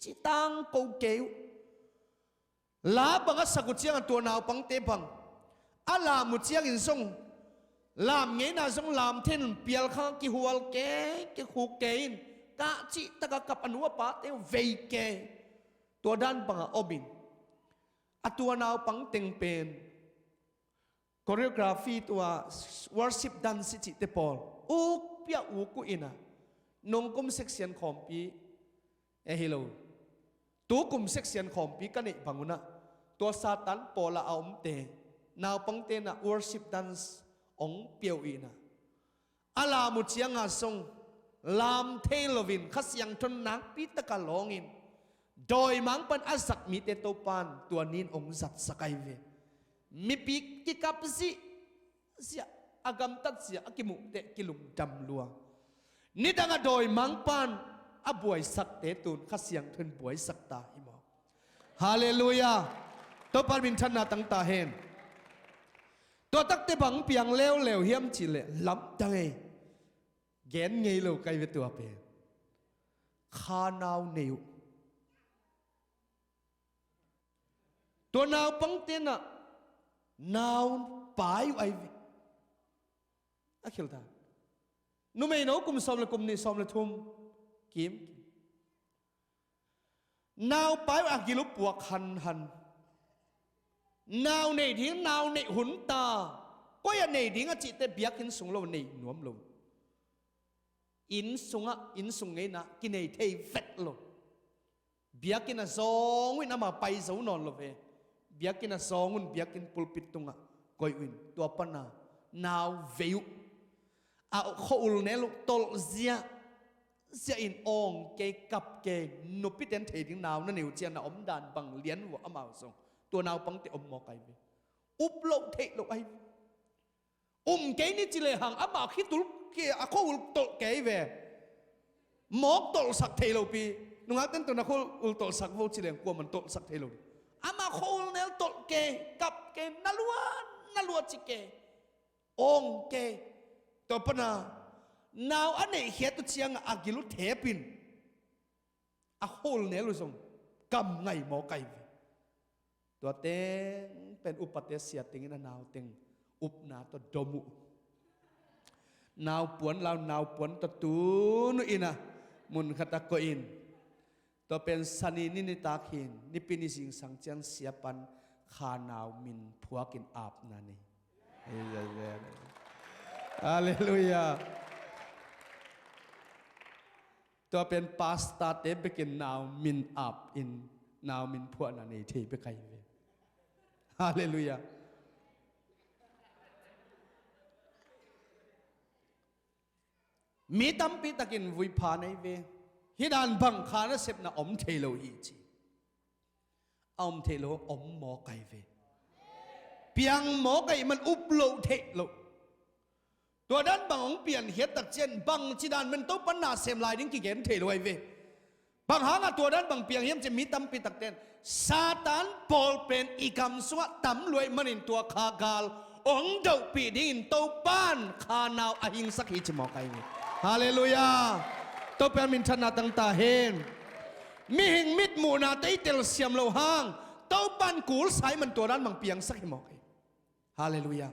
ci tangko kei uh. La bang a sak uh ciangah tua naupangte bang a lam uh ciangin zong, lam ngeina zong lam thei in, pialkhang kihual kei, kikhuk kei in, kah cihtakah kap, a nu a pate uh vei kei. Tua dan bangah omin, a tua naupang teng pen choreography, tua worship dance i cihte pawl uk piah uk uh in ah, nong kum section khawmpi, eh, hi lo, tu kum section khawmpi ka neih bang un ah, tua Satan pawla a omte naupangte in ah worship dance hong pia uh in ah, A lam uh cianga zong lam thei loin Kha Siangtho in nakpi taka lawngin dawimangpa'n a zat mite Topa'n tua ni-in hong zatsak ahi ve. Mipi kikap zihziah, a gamtat zia a kimuh teh kilungdam lua. Nidang a dawimangpa'n a buaisakte tun Kha Siangtho in buaisak ta hi maw? Halleluiah. Topa'n minthanna tang ta hen. Tua takte bang piang leuleu hiam cih leh lamdang ei. Gen ngei lo ka hi ve tua pen. Kha nau nei uh. Tua naupangte in ah nau pai uh ahi ve. A khel ta. Numeino kum sawm le kum nih, sawm le thum. Kim, kim. Nau pai uh a gil uh puak hanhan. Nau nei ding, nau neih hun ta. Koi ah nei ding a cih teh biakinn sung lo, nei nuam lo. Inn sungah, inn sung ngeina kinei thei vet lo. Biakinn ah zawng un, amah pai zo nawn lo ve. Biakinn ah zawng un, biakinn pulpit tungah koih un. Tua pan a nau vei uh. A khua-ul nel uh tolh ziahziah in awng kei, kap kei, nupite'n thei ding nau na nei uh ci-a na omdan bang lian uh a, amau zong tua naupangte om mawk ahi ve. Up loh theih loh ahi ve. Um kei ni ci lehang amah khitui kei a khua-ul tolh kei ve. Mawk tolhsak thei lopi. Nungakte'n tawh na khua-ul tolhsak vo ci leng kuaman tolhsak thei lo. Amah khua-ul nel tolh kei, kap kei, na lua, na lua ci kei. Awng kei. Tua pan a nau a neihkhiat uh ciangah a gil uh thep in a khua-ul nel uh zong kam ngai mawk ahi ve. Tua teng pen upate sia teng in a nau teng upna tawh dom uh. Nau puan lau, nau puan tawh tun uh in a mun khat ah koih in. Tua pen Sani ni nitak hi-in, Nipi ni zingsang ciang sia pan kha nau min phuakin apna nei. Halleluiah. Tua pen pastorte bekin nau min ap in, nau min phuahna nei thei bek ahi ve. Halleluiah. Mi tampi takin vui pha nei ve. Hih dan bang kha nasepna om thei lo hi ci. A om thei lo, om mawk ahi ve. Piang mawk ahih man up loh theih loh. Tua dan bang hong piankhiat tak ciang bangci dan man Topa'n na sem lai ding kigen thei lo ahi ve. Bang hangah tua dan bang piang hiam cih leh mi tampi takte'n Satan pawl pen i gam sungah tam lua ahih manin tua kha gal hong dohpih dingin Topa'n kha nau a hingsak hi ci mawk ahi ve. Halleluiah. Topa'n minthanna tang ta hen. Mihing mitmuhna teitel siam lo hang Topa'n kulsa ahih man tua dan bang piangsak hi mawk ahi. Halleluiah.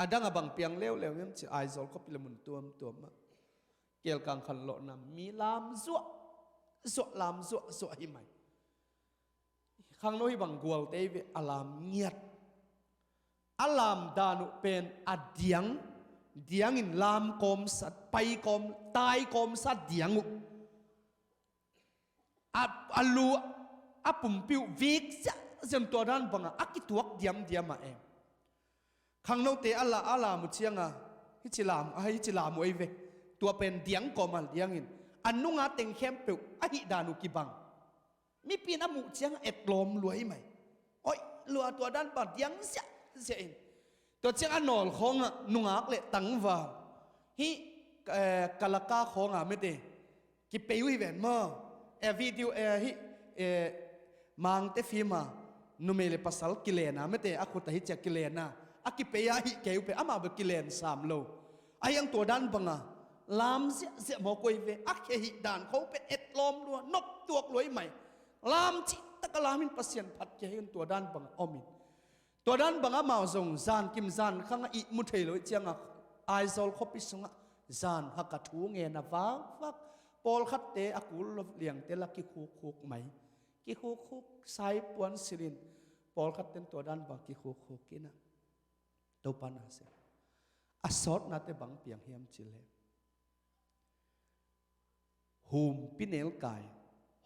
A dang a bang piang leuleu hiam cih leh Aizawl khuapi le mun tuamtuam ah kelkang khanlawhna mi lam zuahzuah, lam zuahzuah hi mai. Khangno hi bang gualte hi ve, a lam ngiat. A lam dan uh pen a diang, diangin lam kawmsa, pai kawm, tai kawmsa diang uh. A, a lu, a pumpi uh vik ziahziah, tua dan bangah a kituak diamdiam ah em. Khangnote a la, a lam uh ciangah, hih ci lam, a hih ci lam uh ei ve. Tua pen diang kawm a diangin a nunga teng khempeuh a hih dan uh kibang. Mipi in a muh ciangah etlawm lua hi mai. Oih lua, tua dan bang diang ziahziah in. Tua ciang a nawl khawngah nungak le tangval, hih, eh, Kalaka khawngah mete kipei uh hi ven maw? Eh, video, eh, hih, eh, Mangte film ah numei le pasal kilen a mete a khut ah hih ciah kilen a, a kipei a hih kei uh pen amah bel kilen sam lo. A hiang tua dan bangah lam ziahziah mawk uh hi ve. A khe hih dan khawng pen etlawm lua, noptuak lua hi mai. Lam cihtak a lam in Pasian phat kei hi un, tua dan bangah om in. Tua dan bangah amau zong zankim zankhang ah ihmu thei lo ahih ciangah Aizawl khuapi sungah zan hak a thu ngen a vakvak. Pawlkhatte a kul lo liangte la kikhukhuk mai. Kikhukhuk, saipuan silh in. Pawlkhatte'n tua dan bang kikhukhuk in ah Topa na sem. A sawtnate bang piang hiam cih leh humpi nelkai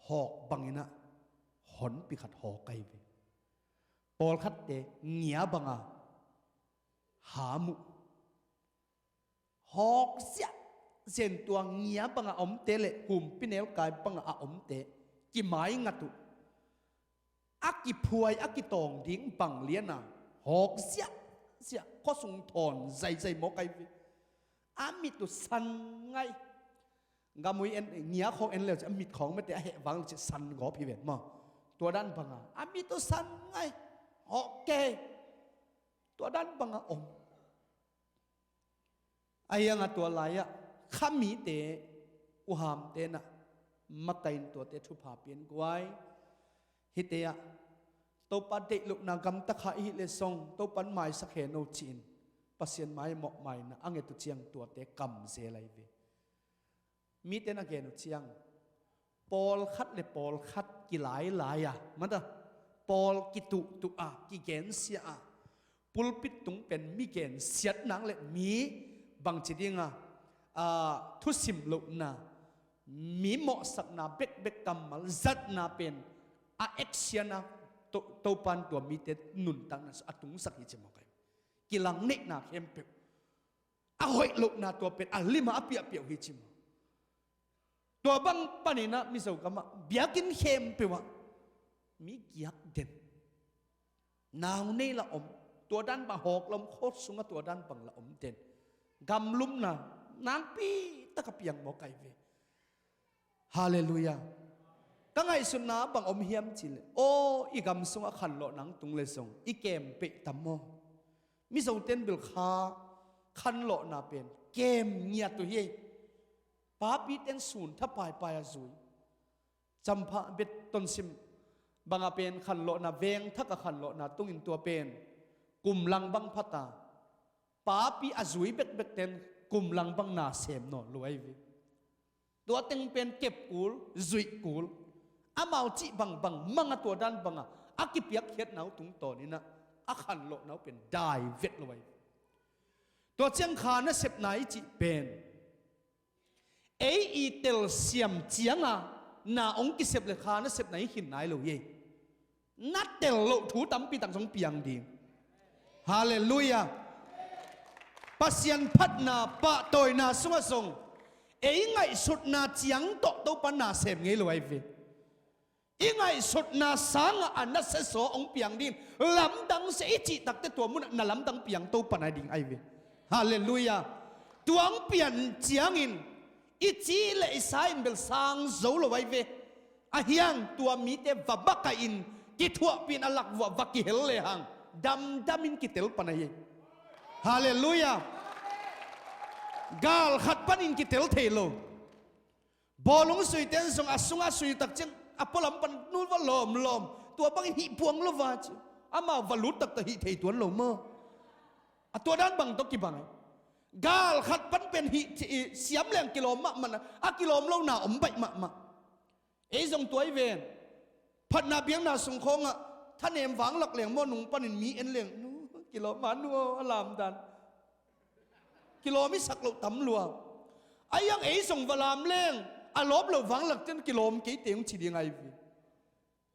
hawk bangin ah honpi khat hawk ahi ve. Pawlkhatte ngia banga ham uh. hawk ziahziah in tua ngia banga omte le humpi nelkai banga a omte kimai ngat uh. A kiphuai a kitawng ding bang liana hawk ziahziah, khuasung thawn zaizai mawk ai ve. A mit uh san ngai. Gamui en, ngia khawng en leu ci a mit khawng mete a heh vang leu ci san gawp hi ven maw. Tua dan banga a mit uh san ngai. Hawk kei. Tua dan banga om. A hianga tua lai-ah khamite, uhamte na makain tuate thupha pian guai. Hite ah Topa deih lohna gamta kha i hih le song Topan maisak hen o ci-in Pasian mai mawhmaina a nget uh ciang tuate kam zel ai ve. Mite na gen uh ciang pawlkhat le pawlkhat kilailai a, mata, pawl kituhtuh a, kigensia a, pulpit tung pen mi gensiat nang le mi bangci dinga, a, thusim lohna, mi mawhsakna bekbek kammal zatna pen a action a To-, Topan tua mite nuntakna a tungsak hi ci mawk ai. Kilang neihna khempeuh a hoih lohna tua pen a lima a piahpiah uh hi ci maw. Tua bang paninah Mizo gamah biakinn khempeuh ah mi giak den, nau nei la om, tua dan bang hawk la om, khawsungah tua dan bang la om den, gamlumna nakpi taka piang mawk ai ve. Halleluiah. Ka ngaihsutna bang om hiam cihleh, aw, i gam sungah khanlawh nang tung le zong i kem peih tam maw? Mizoten bil kha khanlawhna pen kem ngiat uh hi. Papiten sun tha paipai a zui. Campha bet tonsim banga pen khanlawhna, veng thaka khanlawhna tungin tua pen kum lang bang phata. Papi a zui bekbek ten kum lang bang na sem nawn lo ai ve. Tua teng pen kep kul, zuih kul. Amau cih bangbang manga tua dan banga a kipiakkhiatna uh tungtawninah a khanlawhna uh pen dai vet lo ai ve. Tua ciang kha nasepna i cih pen ei i telsiam cianga na hong kisep le kha nasepna i khin nai lo hi. Na tel loh thu tampi tak zong piang ding. Halleluiah. Pasian phatna pahtawina sungah zong ei ngaihsutna ciang tawh Topa na sem ngei lo ai ve. I ngaihsutna sangah a nasia zaw hong piang ding lamdang sia i cih takte tua munah na lamdang piang Topa nai ding ai ve. Halleluiah. Tua hong pian ciangin i ci le i sa in bel sang zo lo ai ve. A hiang tua mite va bakaih in kithuahpih in a lakvuah va kihel lehang damdamin kitel pan ahi. Halleluiah. Gal khat panin kitel thei lo. Bawlung suite in zong a sungah sui tak ciang a pualam pan nu va lawmlawm, tua bangin hih puang lo va ci. Amau va lut taktak hih thei tuan lo maw? A tua dan bang tawh kibang ai. Gal khat pan pen hih siam leng kilawm mahmah na, a kilawm lo na om baih mahmah. Ei zong tua i ven. Phatna biakna sung khawngah thanem vanglak leng maw, nung panin mi en leng, nu, kilawm a nu aw, a lamdan. Kilawm i sak loh tam lua. A hiang ei zong va lam leng a lawp loh vanglak ten kilawm kei teng ci ding ai ve.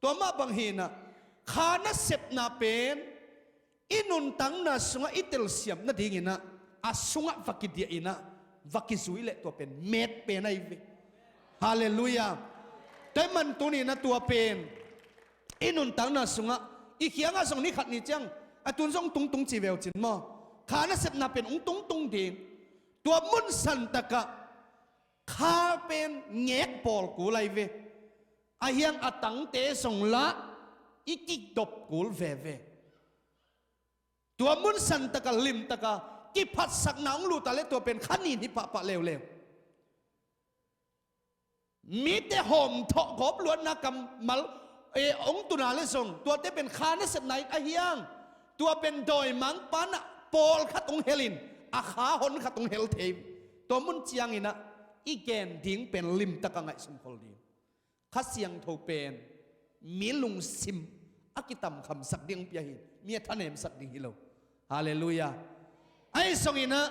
Tua mah bang hinah kha nasepna pen i nuntakna sungah i telsiam nadinginah a sungah va kidiah inah va kizui leh tua pen met pen ai ve. Halleluiah. Tua ahih man tuninah tua pen i nuntakna sungah i khiangah zong ni khat ni ciang a tun zong tungtung ci veu cin maw? Kha nasepna pen hong tungtung ding. Tua mun santakah kha pen ngek bawl kul ai ve. A hiang a tangte zong lah i kikdop kul veve. Tua mun santaka limtaka kiphatsakna hong luta le tua pen kha nin hi pahpah leuleu. Mite hawmthawh gawp luatna kammal, eh, hong tuna le zong tuate pen kha nasepna in a hiang. Tua pen dawimangpa nah pawlkhat hong helin a kha honkhat hong hel thei. Tua mun cianginah i gen ding pen limtaka ngaihsun khol ding. Kha Siangtho pen mi lungsim a kitamkhamsak ding hong pia hi. Mi a thanemsak ding hi lo. Halleluiah. Ahi zonginah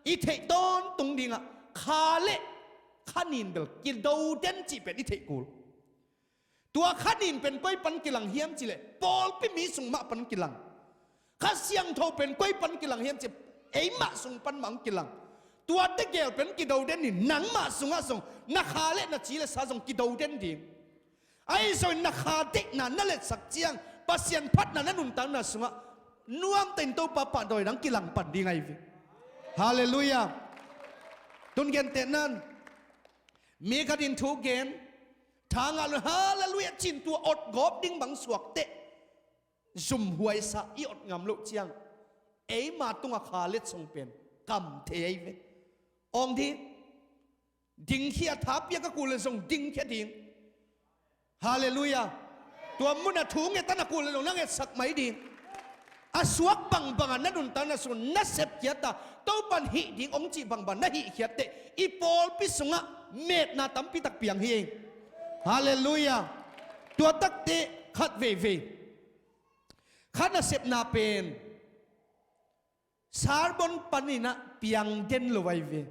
i theih tawntung dingah kha le kha nin bel kido den cih pen i theih kul. Tua kha nin pen koi pan kilang hiam cileh pawlpi mi sung mah pan kilang. Kha Siangtho pen koi pan kilang hiam ci, eimah sung pan mah hong kilang. Tuate gel pen kido den hi. Nangmah sungah zong na kha le na ci le sa zong kido den ding. Ahi zongin na kha deihna na letsak ciang, Pasian phatna na nuntakna sungah nuamtakin Topa pahtawi dang kilangpan ding ahi ve. Halleluiah. Tun gentehna in, mi khat in thu gen, tha ngah lo, halleluiah cin, tua otgawp ding bang suak teh, zumhuaisa i ot ngam loh ciang, eima tungah kha letsong pen kam thei ahi ve. Awng ding, dingkhia, tha piak a kul le zong dingkhia ding. Halleluiah. Tua munah thu nget a na kul le zong na ngetsak mai ding. A suak bangbangah na nuntakna sung na sepkhiat a, Topan hih ding hong cih bangbang na hihkhiat teh, i pawlpi sungah metna tampitak piang hi. Halleluiah. Tua takte khat veivei, kha nasepna pen sermon panin ah piang den lo ahi ve.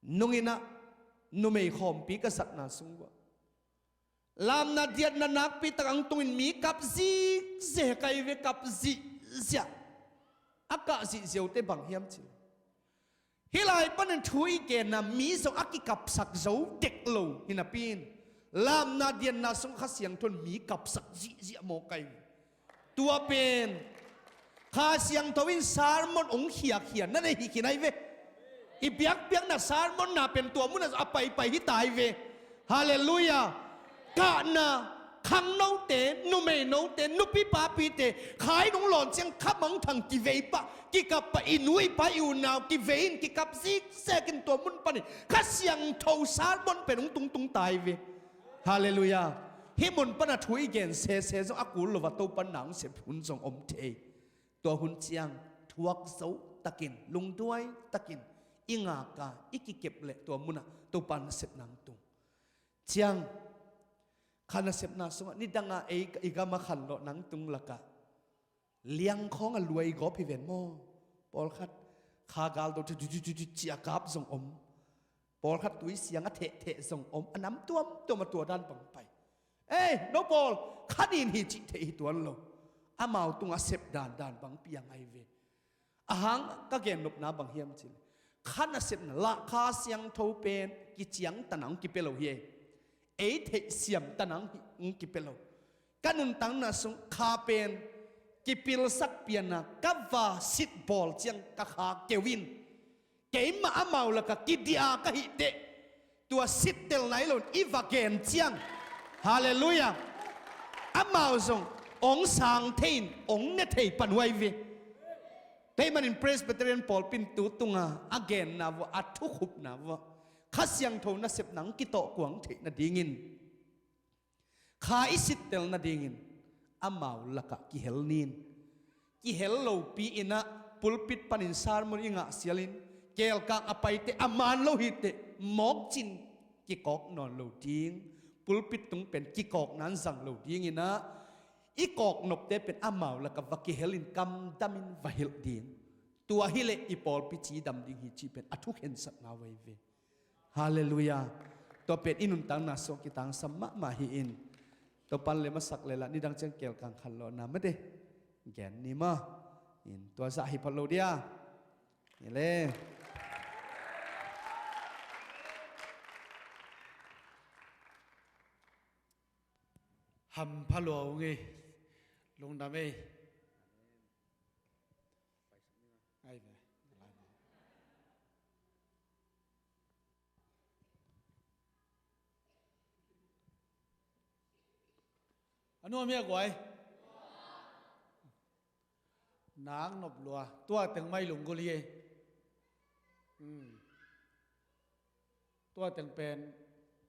Nung in ah numei khawmpi ka zatna sung uah, lamna diatna nakpi tak ang tungin mi kap zihziah ahi ve, kap zihziah. A kah zihziaute bang hiam cih leh, hih lai panin thu i genna mi zong a kikapsak zo dek lo hi napi in, lamna diatna sung Kha Siangtho in mi kapsak zihziah mawk ahi ve. Tua pen Kha Siangtho in sermon hong khiakhia na nei hi khin ahi ve. I biakpiakna sermon na pen tua munah a paipai hi ta ahi ve. Halleluiah. Kahna, khangnote, numeinote, nupi papite, kha in hong lawn ciang kha mangthang kivei pah, kikap pah, i nu i pa i unau kivei in kikap zikzek in tua mun panin Kha Siangtho sermon pen hong tungtung ta ahi ve. Halleluiah. Hih mun pana thu i gen sese zong a kul lo a, Topan na hong sep hun zong om thei. Tua hun ciang thuak zo takin, lungduai takin i ngak a, i kikep leh tua munah Topa nasepna hong tung. Ciang, kha nasepna sungah nidanga ei i gama khanlawhna hong tung lakah liangkhawng a luai gawp hi ven maw? Pawlkhat kha galdo tu tu tu tu tu ci a kap zong om. Pawlkhat tui siang a thehtheh zong om. A nam tuamtuam a tua dan bang pai. Ei, no pawl, kha nin hi cih theih hi tuan lo. Amau tungah sep dandan bang piang ahi ve. Ahang ka gennopna bang hiam cih leh, kha nasepna lah Kha Siangtho pen kiciangtan a hong kipia lo hi ei. Ei theihsiamtan a hong hi, hong kipia lo. Ka nuntakna sung kha pen kipilsak pian a, ka va sitbawl ciang ka kha keu in, keimah amau lakah kidia ka hih teh, tua sittel nai loin i va gen ciang, halleluiah, amau zong hong sang thei in, hong ne thei pan uh ahi ve. Tua ahih manin Presbyterian pawlpi in tu tunga a genna uah, a thukhupna uah, Kha Siangtho nasepna hong kitawhkuang theih nadingin, kha i sittel nadingin amau lakah kihel ni in. Kihel lopi in ah pulpit panin sermon i ngahsialin, kelkang a paite a man lo hi teh, mawkcin kikawk nawn lo ding, pulpit tung pen kikawkna in zang lo dingin ah, i kawknopte pen amau lakah va kihelin kamdamin va hilh ding. Tua hileh i pawlpi cidam ding hi cih pen a thukhensatna uh ahi ve. Halleluiah. Tua pen i nuntakna sungah kitangsam mahmah hi in, Topan lem a sak leh lah nidang ciang kelkang khanlawhna mate gen ni maw? In tua zah hi phot lo dia. Hi le. Hampha lua ung ei. Lungdam ei. Ai ve. A nuam hia guai? Nak nop lua. Tua teng mai lunggulh hi ei. Hmm. Tua teng pen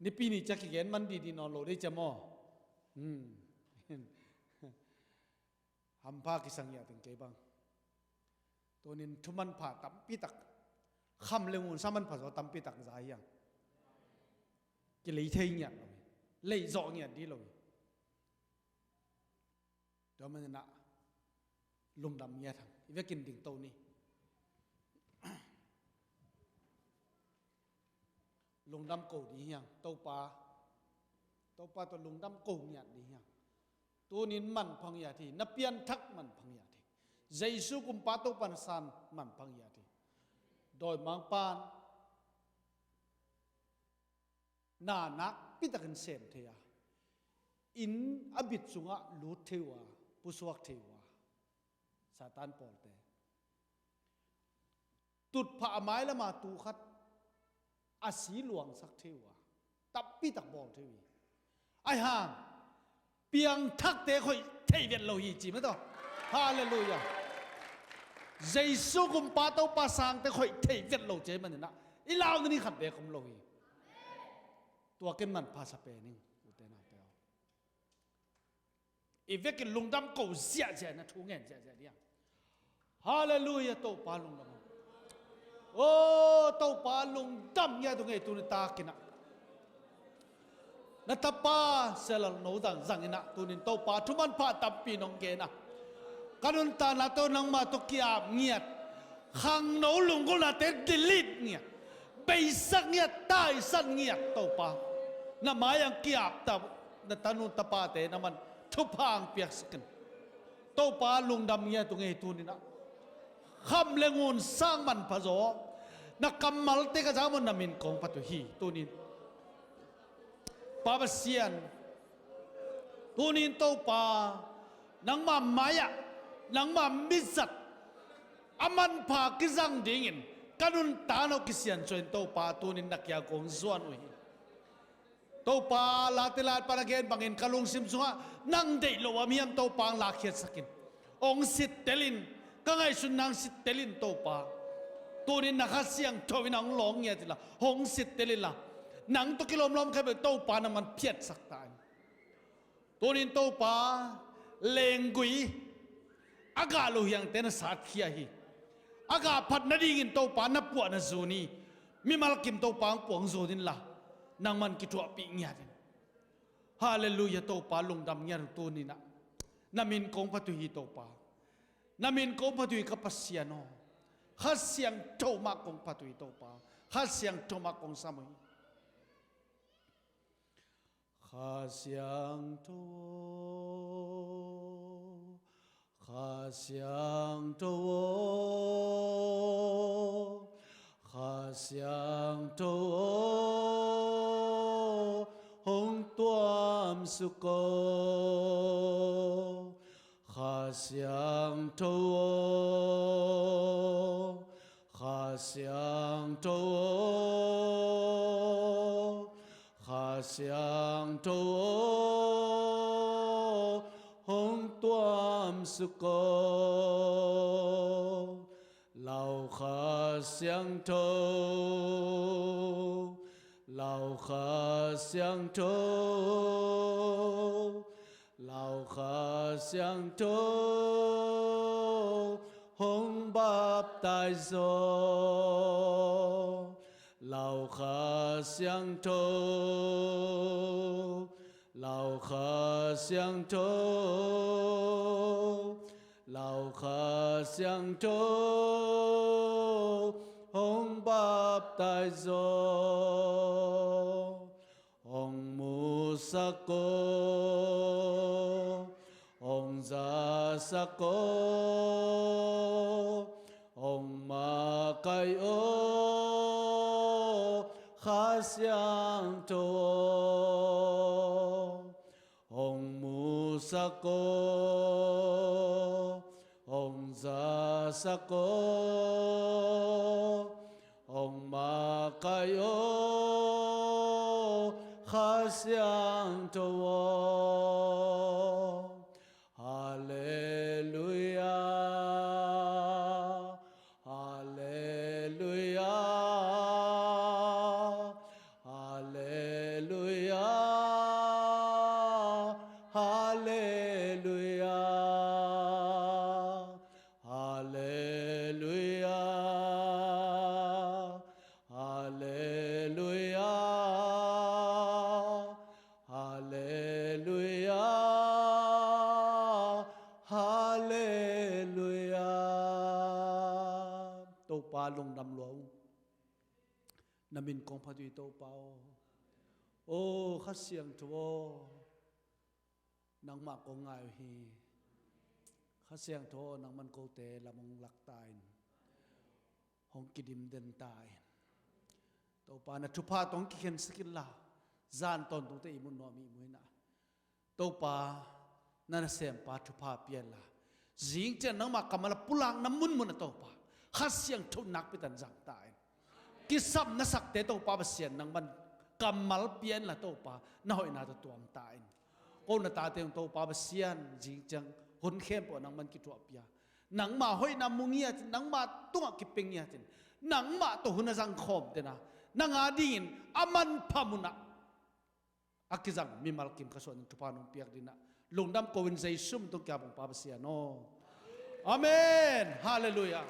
Nipi ni ciang kigen man didi nawn lo dei cia maw? Hmm. Hampha kisang hia teng kei bang. Tunin thu manpha tampitak, kham le ngun sa manpha zaw tampitak za hiang. Kilei thei ngiat lo hi. Lei zawh ngiat di lo hi. Tua manin ah lungdam ngiat hang. I vekin dingto ni. Lungdam ko ding hiang, Topa. Topa tawh lungdam ko ngiat ding hiang. Tunin manpha ngiat hi, na pianthak manpha ngiat hi. Jesu kumpa Topa na san manpha ngiat hi. Dawimangpa'n na nakpi takin sem thei a, inn a bit sungah lut thei uh a, pusuak thei uh a, Satan pawlte. Tutphah a mailam a tu khat a si luangsak thei uh a, tampi tak bawl thei uh hi. Ahi hang piangthakte khoih thei vet lo hi ci mah tawh. Halleluiah. Jesu kumpa Topa sangte khoih thei vet lo ci ahih manin ah i lau nading khat beek om lo hi. Tua ken manpha sa pen ing, ute naute aw. I vekin lungdam ko ziahziah in ah, thu ngen ziahziah ding a. Halleluiah, Topa lungdam. Aw Topa lungdam ngiat uh ngei tuni takin ah. Na tapa Sia Lal No zangzang in ah tunin Topa thu manpha tampi nong gen a, ka nuntakna tawh nangmah tawh ki-ap ngiat, khangno lunggulhnate delete ngiat, beisak ngiat, taisan ngiat Topa. Na mai-ah ki-ap ta, na tanu tapate na man thupha hong piaksak in. Topa lungdam ngiat uh ngei tunin ah. Kham le ngun sang manpha zaw na kammalte ka zam un na min kong phat uh hi tunin. Pa Pasian, tunin Topa nangmah mai-ah nangmah mizat a manpha kizang dingin ka nuntakna uh kisiansuah in Topa tunin na kiang kong zuan uh hi. Topa, late latpa na gen bangin ka lungsim sungah nang deih loh a mi hiam Topa hong lakkhiatsak in. Hong sittel in, ka ngaihsutna hong sittel in Topa. Tunin na Kha Siangtho in hong lawng ngiat inla, hong sittel inla, nang tawh kilawmlawm khat bek Topa nangman phiatsak ta in. Tunin Topa, lenggui a gah loh hiangte na satkhia hi. A gah phat nadingin Topa na puah na zun hi. Mimal kim Topa hong puang zun inla, nangman kithuahpih ngiat in. Halleluiah, Topa lungdam ngiat uh tunin ah. Na min kong phat uh hi Topa. Na min kong phat uh hi ka Pasian aw. Kha Siangtho mah kong phat uh hi Topa. Kha Siangtho mah kong sam uh hi. Kha Siangtho aw, Kha Siangtho aw, Kha Siangtho aw, hong tuamsuk aw. Kha Siangtho aw, Kha Siangtho aw, Kha Siangtho aw, hong tuamsuk aw. Lau Kha Siangtho, Lau Kha Siangtho, Lau Kha Siangtho, hong baptize aw. Lau Kha Siangtho, Lau Kha Siangtho, Lau Kha Siangtho, hong baptize aw. Hong musak aw, hong zasak aw, hong makaih aw, Kha Siangtho aw. Hong musak aw, hong zasak aw, hong makaih aw, Kha Siangtho aw. Halleluiah, Halleluiah, Halleluiah, Halleluiah, Halleluiah, Halleluiah, Halleluiah. Topa lungdam lua ung. Na min kong phat uh hi Topa aw. Aw Kha Siangtho aw, nangmah kong ngai uh hi. Kha Siangtho aw, nangman kote lam hong lak ta in. hong kidim den ta in. Topa, na thupha tawh hong kikhen sak inla, zan tawntungte ihmu nuam ihmu inah, Topa, na nasempa thupha pia inla, zing ciang nangmah kammal a pulakna munmun ah Topa, Kha Siangtho nakpi tan zang ta in. Kisam na sakte Topa Pasian nangman kammal pia inla Topa, na hoihna tawh tuam ta in. Ko na tate hong Topa Pasian, zing ciang hun khempeuh nangman kithuah pia, nangmah hoihna mu ngiat in, nangmah tungah kipia ngiat in, nangmah tawh hun a zang khawm tena, nang adingin a manpha munah a kizang mimal kim kha suan in thupha nong piak dinah lungdam ko in, Jesu min tawh kiap ung Pa Pasian aw. Amen. Halleluiah.